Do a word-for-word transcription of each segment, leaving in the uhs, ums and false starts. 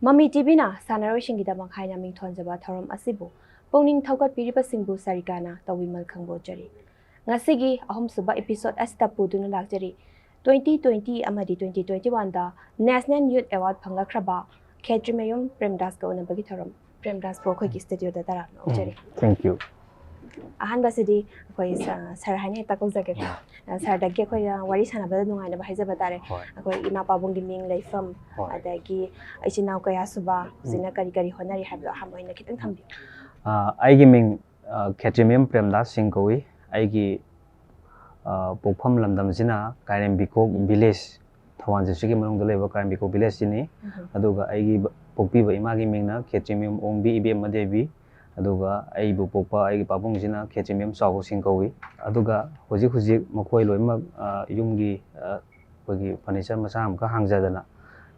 ꯃꯃꯤ ꯇꯤꯚꯤꯅ ꯁꯥꯟꯅꯔꯣꯏꯁꯤꯡꯒꯤꯗꯃꯛ ꯍꯥꯏꯅ ꯃꯤꯡꯊꯣꯟꯖꯕ ꯊꯧꯔꯝ ꯑꯁꯤꯕꯨ ꯄꯨꯛꯅꯤꯡ ꯊꯧꯒꯠꯄꯤꯔꯤꯕꯁꯤꯡꯕꯨ ꯁꯥꯔꯤꯀꯥꯅ ꯇꯧꯕꯤꯃꯜ ꯈꯪꯕꯣꯖꯔꯤ꯫ ꯉꯁꯤꯒꯤ ꯑꯍꯨꯝꯁꯨꯕ episode ꯑꯁꯤꯗ ꯄꯨꯗꯨꯅ ꯂꯥꯛꯆꯔꯤ꯫ Twenty twenty ꯑꯃꯗꯤ twenty twenty-oneꯗ National Youth Award ꯐꯪꯂꯛꯈ꯭ꯔꯕ ꯈꯦꯇ꯭ꯔꯤꯃꯌꯨꯝ ꯄ꯭ꯔꯦꯝꯗꯥꯁꯀ ꯎꯅꯕꯒꯤ ꯊꯧꯔꯝ꯫ ꯄ꯭ꯔꯦꯝꯗꯥꯁꯄꯨ ꯑꯩꯈꯣꯏꯒꯤ studioꯗ ꯇꯔꯥꯝꯅ ꯑꯣꯛꯆꯔꯤ꯫ Thank you. ꯑꯍꯥꯟꯕꯁꯤꯗꯤ ꯑꯩꯈꯣꯏ ꯁ-, ꯁꯥꯔ ꯍꯥꯏꯅ ꯍꯦꯛꯇ ꯀꯧꯖꯒꯦꯀꯣ꯫ ꯑ, ꯁꯥꯔꯗꯒꯤ ꯑꯩꯈꯣꯏꯅ ꯋꯥꯔꯤ ꯁꯥꯟꯅꯕꯗ ꯅꯨꯡꯉꯥꯏꯅꯕ ꯍꯥꯏꯖꯕ ꯇꯥꯔꯦ꯫ ꯍꯣꯏ꯫ ꯑꯩꯈꯣꯏ ꯏꯃꯥ ꯄꯥꯕꯨꯡꯒꯤ ꯃꯤꯡ, ꯂꯩꯐꯝ, ꯍꯣꯏ꯫ ꯑꯗꯒꯤ ꯏꯆꯤꯟ ꯏꯅꯥꯎ ꯀꯌꯥ ꯁꯨꯕ, ꯍꯧꯖꯤꯛꯅ ꯀꯔꯤ ꯀꯔꯤ ꯍꯣꯠꯅꯔꯤ ꯍꯥꯏꯕꯗꯣ ꯑꯍꯥꯟꯕ ꯑꯣꯏꯅ ꯈꯤꯇꯪ ꯊꯝꯕꯤꯌꯨ꯫ ꯑ, ꯑꯩꯒꯤ ꯃꯤꯡ, ꯑ, ꯈꯦꯇ꯭ꯔꯤꯃꯌꯨꯝ ꯄ꯭ꯔꯦꯝꯗꯥꯁ ꯁꯤꯡ ꯀꯧꯏ꯫ ꯑꯩꯒꯤ, ꯑ, ꯄꯣꯛꯐꯝ ꯂꯝꯗꯝꯁꯤꯅ ꯀꯥꯏꯔꯦꯝꯕꯤꯈꯣꯛ village, ꯊꯧꯕꯥꯜ districtꯀꯤ ꯃꯅꯨꯡꯗ ꯂꯩꯕ ꯀꯥꯏꯔꯦꯝꯕꯤꯈꯣꯛ villageꯁꯤꯅꯤ꯫ ꯎꯝ꯫ ꯑꯗꯨꯒ ꯑꯩꯒꯤ ꯕ-, ꯄꯣꯛꯄꯤꯕ ꯏꯃꯥꯒꯤ ꯃꯤꯡꯅ ꯈꯦꯇ꯭ꯔꯤꯃꯌꯨꯝ ꯑꯣꯡꯕꯤ ꯏꯕꯦꯝꯃ ꯗꯦꯕꯤ꯫ ꯑꯗꯨꯒ ꯑꯩꯕꯨ ꯄꯣꯛꯄ ꯑꯩꯒꯤ ꯄꯥꯕꯨꯡꯁꯤꯅ ꯈꯦꯇ꯭ꯔꯤꯃꯌꯨꯝ ꯆꯥꯎꯕ ꯁꯤꯡ ꯀꯧꯏ꯫ ꯑꯗꯨꯒ ꯍꯧꯖꯤꯛ ꯍꯧꯖꯤꯛ ꯃꯈꯣꯏ ꯂꯣꯏꯅꯃꯛ, ꯑ, ꯌꯨꯝꯒꯤ, ꯑ, ꯑꯩꯈꯣꯏꯒꯤ furniture ꯃꯆꯥ ꯑꯃꯈꯛ ꯍꯥꯡꯖꯗꯅ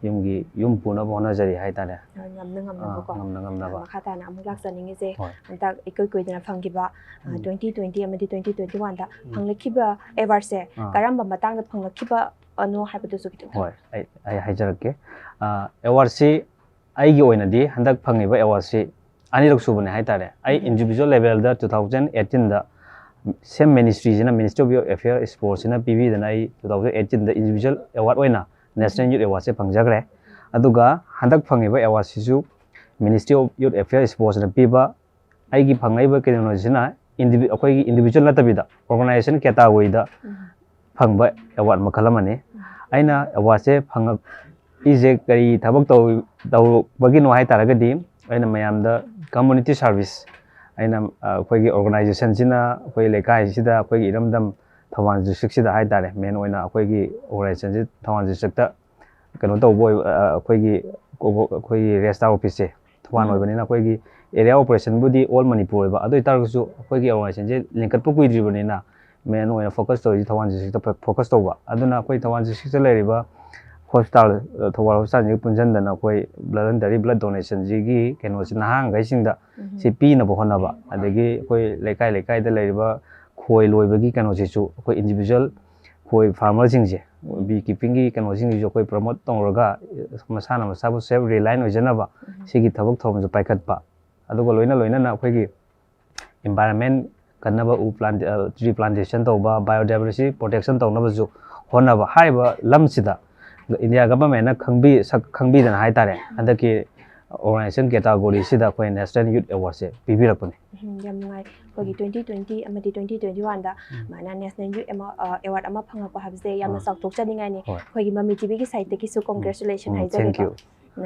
ꯌꯨꯝꯒꯤ, ꯌꯨꯝ ꯄꯨꯅꯕ ꯍꯣꯠꯅꯖꯔꯤ ꯍꯥꯏꯇꯥꯔꯦ꯫ ꯉꯝꯅ ꯉꯝꯅꯕꯀꯣ꯫ ꯑ, ꯉꯝꯅ ꯉꯝꯅꯕ꯫ ꯃꯈꯥ ꯇꯥꯅ ꯑꯃꯨꯛ ꯂꯥꯛꯆꯅꯤꯡꯉꯤꯁꯦ, ꯍꯣꯏ꯫ ꯍꯟꯗꯛ ꯏꯀꯨꯏ ꯀꯨꯏꯗꯅ ꯐꯪꯈꯤꯕ, ꯑ, ꯎꯝ꯫ twenty twenty ꯑꯃꯗꯤ twenty twenty-oneꯗ ꯐꯪꯂꯛꯈꯤꯕ awardꯁꯦ ꯑꯥ꯫ ꯀꯔꯝꯕ ꯃꯇꯥꯡꯗ ꯐꯪꯂꯛꯈꯤꯕꯅꯣ ꯍꯥꯏꯕꯗꯨꯁꯨ ꯈꯤꯇꯪ ꯍꯣꯏ, ꯑꯩ, ꯑꯩ ꯍꯥꯏꯖꯔꯛꯀꯦ꯫ ꯑ, awardꯁꯤ ꯑꯩꯒꯤ ꯑꯣꯏꯅꯗꯤ ꯍꯟꯗꯛ ꯐꯪꯉꯤꯕ awardꯁꯤ ꯑꯅꯤꯔꯛ ꯁꯨꯕꯅꯦ ꯍꯥꯏꯇꯥꯔꯦ꯫ ꯑꯩ ꯎꯝ꯫ Individual levelꯗ two thousand eighteenꯗ same ministryꯁꯤꯅ, Ministry of Youth Affairs Sportsꯁꯤꯅ ꯄꯤꯕꯤꯗꯅ ꯑꯩ two thousand eighteenꯗ individual award ꯑꯣꯏꯅ National Youth Awardꯁꯦ ꯐꯪꯖꯈ꯭ꯔꯦ꯫ ꯑꯗꯨꯒ ꯍꯟꯗꯛ ꯐꯪꯉꯤꯕ awardꯁꯤꯁꯨ Ministry of Youth Affairs Sportsꯅ ꯄꯤꯕ꯫ ꯑꯩꯒꯤ ꯐꯪꯉꯛꯏꯕ ꯀꯩꯅꯣꯁꯤꯅ indivi-, ꯑꯩꯈꯣꯏꯒꯤ individual ꯅꯠꯇꯕꯤꯗ organization categoryꯗ ꯎꯝ꯫ ꯐꯪꯕ award ꯃꯈꯜ ꯑꯃꯅꯤ꯫ ꯑꯩꯅ awardꯁꯦ ꯐꯪꯉꯛꯏꯁꯦ ꯀꯔꯤ ꯊꯕꯛ ꯇꯧ-, ꯇꯧꯔꯨꯕꯒꯤꯅꯣ ꯍꯥꯏ ꯇꯥꯔꯒꯗꯤ, ꯑꯩꯅ ꯃꯌꯥꯝꯗ community service, ꯑꯩꯅ, ꯑ, ꯑꯩꯈꯣꯏꯒꯤ organizationꯁꯤꯅ ꯑꯩꯈꯣꯏ ꯂꯩꯀꯥꯏꯁꯤꯗ, ꯑꯩꯈꯣꯏꯒꯤ ꯏꯔꯝꯗꯝ ꯊꯧꯕꯥꯜ districtꯁꯤꯗ ꯍꯥꯏ ꯇꯥꯔꯦ, main ꯑꯣꯏꯅ ꯑꯩꯈꯣꯏꯒꯤ organizationꯁꯤ ꯊꯧꯕꯥꯜ districtꯇ ꯀꯩꯅꯣ ꯇꯧꯕ ꯑꯣꯏ-, ꯑ, ꯑꯩꯈꯣꯏꯒꯤ, ꯑꯩꯈꯣꯏꯒꯤ registrar officeꯁꯦ ꯊꯧꯕꯥꯜ ꯎꯝ꯫ ꯑꯣꯏꯕꯅꯤꯅ ꯑꯩꯈꯣꯏꯒꯤ area operation ꯕꯨꯗꯤ all ꯃꯅꯤꯄꯨꯔ ꯑꯣꯏꯕ, ꯑꯗꯨ ꯑꯣꯏꯇꯥꯔꯒꯁꯨ ꯑꯩꯈꯣꯏꯒꯤ organizationꯁꯦ ꯂꯤꯡꯈꯠꯄ ꯀꯨꯏꯗ꯭ꯔꯤꯕꯅꯤꯅ main ꯑꯣꯏꯅ focus ꯇꯧꯔꯤꯁꯤ ꯊꯧꯕꯥꯜ districtꯇ fo-, focus ꯇꯧꯕ꯫ ꯑꯗꯨꯅ ꯑꯩꯈꯣꯏ ꯊꯧꯕꯥꯜ districtꯇ ꯂꯩꯔꯤꯕ hospital, ꯑ, ꯊꯧꯕꯥꯜ hospitalꯁꯤꯒ ꯄꯨꯟꯁꯤꯟꯗꯅ ꯑꯩꯈꯣꯏ voluntary blood donationꯁꯤꯒꯤ ꯀꯩꯅꯣꯁꯤ ꯅꯍꯥꯟꯈꯩꯁꯤꯡꯗ ꯎꯝ꯫ ꯁꯤ ꯄꯤꯅꯕ ꯍꯣꯠꯅꯕ, ꯑꯗꯒꯤ ꯑꯩꯈꯣꯏ ꯂꯩꯀꯥꯏ ꯂꯩꯀꯥꯏꯗ ꯂꯩꯔꯤꯕ ꯈꯣꯏ ꯂꯣꯏꯕꯒꯤ ꯀꯩꯅꯣꯁꯤꯁꯨ ꯑꯩꯈꯣꯏ individual ꯈꯣꯏ farmerꯁꯤꯡꯁꯦ ꯕꯤ ꯀꯤꯄꯤꯡꯒꯤ ꯀꯩꯅꯣꯁꯤꯡꯁꯤꯁꯨ ꯑꯩꯈꯣꯏ ꯄ꯭ꯔꯣꯃꯣꯠ ꯇꯧꯔꯒ ꯃꯁꯥꯅ ꯃꯁꯥꯕꯨ ꯁꯦꯜꯐ ꯔꯤꯂꯥꯏꯟ ꯑꯣꯏꯖꯅꯕ ꯁꯤꯒꯤ ꯊꯕꯛ ꯊꯧꯔꯝꯁꯨ ꯄꯥꯏꯈꯠꯄ, ꯑꯗꯨꯒ ꯂꯣꯏꯅ ꯂꯣꯏꯅꯅ ꯑꯩꯈꯣꯏꯒꯤ ꯏꯟꯚꯥꯏꯔꯟꯃꯦꯟ ꯀꯟꯅꯕ ꯎ ꯄ꯭ꯂꯥꯟ ꯇ꯭ꯔꯤ ꯄ꯭ꯂꯥꯟꯇꯦꯁꯟ ꯇꯧꯕ, ꯕꯥꯏꯑꯣꯗꯥꯏꯕꯔꯁꯤꯇꯤ ꯄ꯭ꯔꯣꯇꯦꯛꯁꯟ ꯇꯧꯅꯕꯁꯨ ꯍꯣꯠꯅꯕ꯫ ꯍꯥꯏꯔꯤꯕ ꯂꯝꯁꯤꯗ ꯏꯟꯗꯤꯌꯥ ꯒꯚꯔꯟꯃꯦꯟꯅ ꯈꯪꯕꯤ ꯁꯛ ꯈꯪꯕꯤꯗꯅ ꯍꯥꯏꯇꯥꯔꯦ, ꯍꯟꯗꯛꯀꯤ ꯑꯣꯔꯒꯅꯥꯏꯖꯦꯁꯟ ꯀꯦꯇꯥꯒꯣꯔꯤꯁꯤꯗ ꯑꯩꯈꯣꯏ ꯅꯦꯁꯅꯦꯜ ꯌꯨꯠ ꯑꯦꯋꯥꯔꯗꯁꯦ ꯄꯤꯕꯤꯔꯛꯄꯅꯤ꯫ ꯎꯝ, ꯌꯥꯝ ꯅꯨꯡꯉꯥꯏ꯫ ꯑꯩꯈꯣꯏꯒꯤ ꯇ꯭ꯋꯦꯟꯇꯤ ꯇ꯭ꯋꯦꯟꯇꯤ ꯑꯃꯗꯤ ꯇ꯭ꯋꯦꯟꯇꯤ ꯇ꯭ꯋꯦꯟꯇꯤ ꯋꯥꯟꯗ ꯁꯨꯃꯥꯏꯅ ꯅꯦꯁꯅꯦꯜ ꯌꯨꯠ ꯑꯦꯋꯥꯔꯗ ꯑꯃ ꯐꯪꯉꯛꯄ ꯍꯥꯏꯕꯁꯦ ꯌꯥꯝꯅ ꯑꯥ꯫ ꯆꯥꯎꯊꯣꯛꯆꯅꯤꯡꯉꯥꯏꯅꯤ꯫ ꯍꯣꯏ꯫ ꯑꯩꯈꯣꯏꯒꯤ ꯃꯃꯤ ꯇꯤꯚꯤꯒꯤ ꯁꯥꯏꯠꯇꯒꯤꯁꯨ ꯀꯣꯡꯒ꯭ꯔꯦꯆꯨꯂꯦꯁꯟ ꯎꯝ, ꯍꯥꯏꯖꯒꯦꯀꯣ꯫ thank you꯫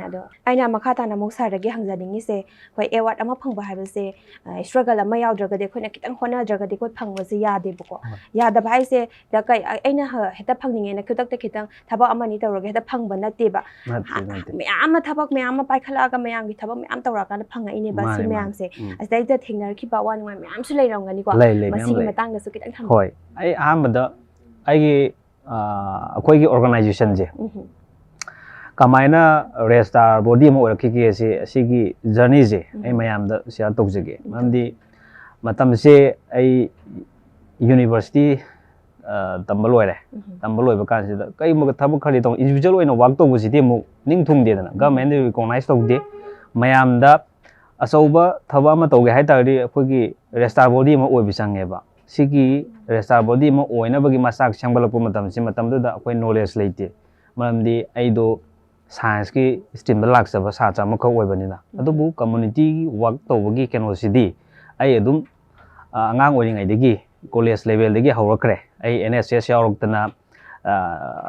ꯑꯗꯣ ꯑꯩꯅ ꯃꯈꯥ ꯇꯥꯅ ꯑꯃꯨꯛ ꯁꯥꯔꯗꯒꯤ ꯍꯪꯖꯅꯤꯡꯉꯤꯁꯦ, ꯑꯩꯈꯣꯏ ꯑꯦꯋꯥꯔꯗ ꯑꯃ ꯐꯪꯕ ꯍꯥꯏꯕꯁꯦ ꯏꯁꯇ꯭ꯔꯒꯜ ꯑꯃ ꯌꯥꯎꯗ꯭ꯔꯒꯗꯤ ꯑꯩꯈꯣꯏꯅ ꯈꯤꯇꯪ ꯍꯣꯠꯅꯗ꯭ꯔꯒꯗꯤ ꯑꯩꯈꯣꯏ ꯐꯪꯕꯁꯦ ꯌꯥꯗꯦꯕꯀꯣ꯫ ꯍꯣꯏ꯫ ꯌꯥꯗꯕ ꯍꯥꯏꯁꯦ ꯗ ꯀꯩ ꯑꯩꯅ ꯍ- ꯍꯦꯛꯇ ꯐꯪꯅꯤꯡꯉꯦꯅ ꯈꯨꯗꯛꯇ ꯈꯤꯇꯪ ꯊꯕꯛ ꯑꯃ ꯑꯅꯤ ꯇꯧꯔꯒ ꯍꯦꯛꯇ ꯐꯪꯕ ꯅꯠꯇꯦꯕ꯫ ꯅꯠꯇꯦ, ꯍꯥ- ꯅꯠꯇꯦ꯫ ꯃꯌꯥꯝ ꯑꯃ ꯊꯕꯛ ꯃꯌꯥꯝ ꯑꯃ ꯄꯥꯏꯈꯠꯂꯛꯑꯒ ꯃꯌꯥꯝꯒꯤ ꯊꯕꯛ ꯃꯌꯥꯝ ꯇꯧꯔꯛꯑꯀꯥꯟꯗ ꯐꯪꯉꯛꯏꯅꯦꯕ ꯁꯤ ꯃꯥꯅꯦ, ꯃꯥꯅꯦ꯫ ꯃꯌꯥꯝꯁꯦ꯫ ꯎꯝ꯫ ꯑꯁꯤꯗꯩꯗ ꯊꯦꯡꯅꯔꯛꯈꯤꯕ ꯑꯋꯥ ꯅꯨꯡꯉꯥꯏ ꯃꯌꯥꯝꯁꯨ ꯂꯩꯔꯝꯒꯅꯤꯀꯣ꯫ ꯂꯩ, ꯂꯩ, ꯃꯌꯥꯝ ꯃꯁꯤꯒꯤ ꯂꯩ꯫ ꯃꯇꯥꯡꯗꯁꯨ ꯈꯤꯇꯪ ꯊꯝꯕꯤꯌꯨ꯫ ꯍꯣꯏ, ꯑꯩ ꯑꯍꯥꯟꯕꯗ ꯑꯩꯒꯤ ꯑꯥ, ꯑꯩꯈꯣꯏꯒꯤ ꯑꯣꯔꯒꯅꯥꯏꯖꯦꯁꯟꯁꯦ ꯎꯝ꯫ ꯀꯃꯥꯏꯅ ꯔꯦꯖꯤꯁꯇꯥꯔ ꯕꯣꯗꯤ ꯑꯃ ꯑꯣꯏꯔꯛꯈꯤꯒꯦ ꯁꯤ, ꯑꯁꯤꯒꯤ ꯖꯔꯅꯤꯁꯦ ꯑꯩ ꯎꯝ꯫ ꯃꯌꯥꯝꯗ ꯁꯤꯌꯥꯔ ꯇꯧꯖꯒꯦ꯫ ꯎꯝ꯫ ꯃꯔꯝꯗꯤ ꯃꯇꯝꯁꯦ ꯑꯩ ꯌꯨꯅꯤꯚꯔꯁꯤꯇꯤ ꯑꯥ, ꯇꯝꯕ ꯂꯣꯏꯔꯦ꯫ ꯎꯝ꯫ ꯇꯝꯕ ꯂꯣꯏꯕ ꯀꯥꯟꯁꯤꯗ ꯀꯔꯤꯒꯨꯝꯕ ꯊꯕꯛ ꯈꯔꯗꯤ ꯇꯧ, ꯏꯟꯗꯤꯕꯤꯖꯨꯋꯦꯜ ꯑꯣꯏꯅ ꯋꯥꯛ ꯇꯧꯕꯁꯤꯗꯤ ꯑꯃꯨꯛ ꯅꯤꯡ ꯊꯨꯡꯗꯦꯗꯅ, ꯒꯚꯔꯟꯃꯦꯟꯠꯅ ꯔꯤꯀꯣꯛꯅꯥꯏꯁ ꯇꯧꯗꯦ꯫ ꯃꯌꯥꯝꯗ ꯑꯆꯧꯕ ꯊꯕꯛ ꯑꯃ ꯇꯧꯒꯦ ꯍꯥꯏ ꯇꯥꯔꯗꯤ ꯑꯩꯈꯣꯏꯒꯤ ꯔꯦꯖꯤꯁꯇꯥꯔ ꯕꯣꯗꯤ ꯑꯃ ꯑꯣꯏꯕ ꯆꯪꯉꯦꯕ꯫ ꯁꯤꯒꯤ ꯔꯦꯖꯤꯁꯇꯥꯔ ꯕꯣꯗꯤ ꯑꯃ ꯑꯣꯏꯅꯕꯒꯤ ꯃꯆꯥꯛ ꯁꯦꯝꯒꯠꯂꯛꯄ ꯃꯇꯝꯁꯤ, ꯃꯇꯝꯗꯨꯗ ꯑꯩꯈꯣꯏ ꯅꯣꯂꯦꯖ ꯂꯩꯇꯦ꯫ ꯃꯔꯝꯗꯤ ꯑꯩꯗꯣ ꯁꯥꯏꯟꯁꯀꯤ ꯁ꯭ꯇ꯭ꯔꯤꯝꯗ ꯂꯥꯛꯆꯕ ꯁꯥꯇ꯭ꯔ ꯑꯃꯈꯛ ꯑꯣꯏꯕꯅꯤꯅ꯫ ꯎꯝ꯫ ꯑꯗꯨꯕꯨ ꯀꯝꯃꯨꯅꯤꯇꯤ ꯋꯥꯛ ꯇꯧꯕꯒꯤ ꯀꯩꯅꯣꯁꯤꯗꯤ ꯑꯩ ꯑꯗꯨꯝ, ꯑ, ꯑꯉꯥꯡ ꯑꯣꯏꯔꯤꯉꯩꯗꯒꯤ ꯀꯣꯂꯦꯖ ꯂꯦꯚꯦꯜꯗꯒꯤ ꯍꯧꯔꯛꯈ꯭ꯔꯦ꯫ ꯑꯩ ꯑꯦꯟ ꯑꯦꯁ ꯑꯦꯁ ꯌꯥꯎꯔꯛꯇꯅ, ꯑ,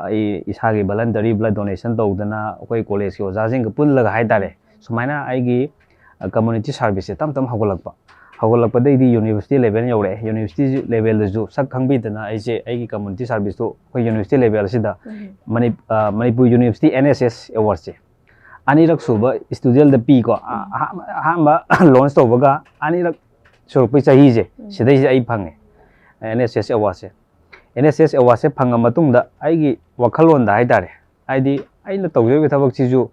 ꯑꯩ ꯏꯁꯥꯒꯤ ꯚꯂꯟꯇꯔꯤ ꯕ꯭ꯂꯗ ꯗꯣꯅꯦꯁꯟ ꯇꯧꯗꯅ ꯑꯩꯈꯣꯏ ꯀꯣꯂꯦꯖꯀꯤ ꯑꯣꯖꯥꯁꯤꯡꯒ ꯄꯨꯜꯂꯒ ꯍꯥꯏꯇꯥꯔꯦ, ꯁꯨꯃꯥꯏꯅ ꯑꯩꯒꯤ, ꯑ, ꯀꯝꯃꯨꯅꯤꯇꯤ ꯁꯥꯔꯚꯤꯁꯁꯦ ꯇꯞ ꯇꯞꯅ ꯍꯧꯒꯠꯂꯛꯄ꯫ ꯍꯧꯒꯠꯂꯛꯄꯗꯩꯗꯤ ꯌꯨꯅꯤꯚꯔꯁꯤꯇꯤ ꯂꯦꯚꯦꯜ ꯌꯧꯔꯛꯑꯦ꯫ ꯌꯨꯅꯤꯚꯔꯁꯤꯇꯤ ꯂꯦꯚꯦꯜꯗꯁꯨ ꯁꯛ ꯈꯪꯕꯤꯗꯅ ꯑꯩꯁꯦ ꯑꯩꯒꯤ ꯀꯝꯃꯨꯅꯤꯇꯤ ꯁꯥꯔꯚꯤꯁꯇꯨ ꯑꯩꯈꯣꯏ ꯌꯨꯅꯤꯚꯔꯁꯤꯇꯤ ꯂꯦꯚꯦꯜꯁꯤꯗ ꯎꯝ꯫ ꯃꯅꯤ-, ꯑ, ꯃꯅꯤꯄꯨꯔ ꯌꯨꯅꯤꯚꯔꯁꯤꯇꯤ ꯑꯦꯟ ꯑꯦꯁ ꯑꯦꯁ ꯑꯦꯋꯥꯔꯗꯁꯦ ꯑꯅꯤꯔꯛ ꯁꯨꯕ ꯁ꯭ꯇꯨꯗꯤꯑꯣꯗ ꯄꯤꯀꯣ꯫ ꯑ-, ꯎꯝ꯫ ꯑꯍꯥꯟꯕ, ꯑꯍꯥꯟꯕ ꯂꯣꯟꯆ ꯇꯧꯕꯒ ꯑꯅꯤꯔꯛ ꯁꯨꯔꯛꯄꯩ ꯆꯍꯤꯁꯦ, ꯎꯝ꯫ ꯁꯤꯗꯩꯁꯤꯗ ꯑꯩ ꯐꯪꯉꯦ ꯑꯦꯟ ꯑꯦꯁ ꯑꯦꯁ ꯑꯦꯋꯥꯔꯗꯁꯦ꯫ ꯑꯦꯟ ꯑꯦꯁ ꯑꯦꯁ ꯑꯦꯋꯥꯔꯗꯁꯦ ꯐꯪꯉ ꯃꯇꯨꯡꯗ ꯑꯩꯒꯤ ꯋꯥꯈꯜꯂꯣꯟꯗ ꯍꯥꯏꯇꯥꯔꯦ, ꯍꯥꯏꯗꯤ ꯑꯩꯅ ꯇꯧꯖꯔꯤꯕ ꯊꯕꯛꯁꯤꯁꯨ,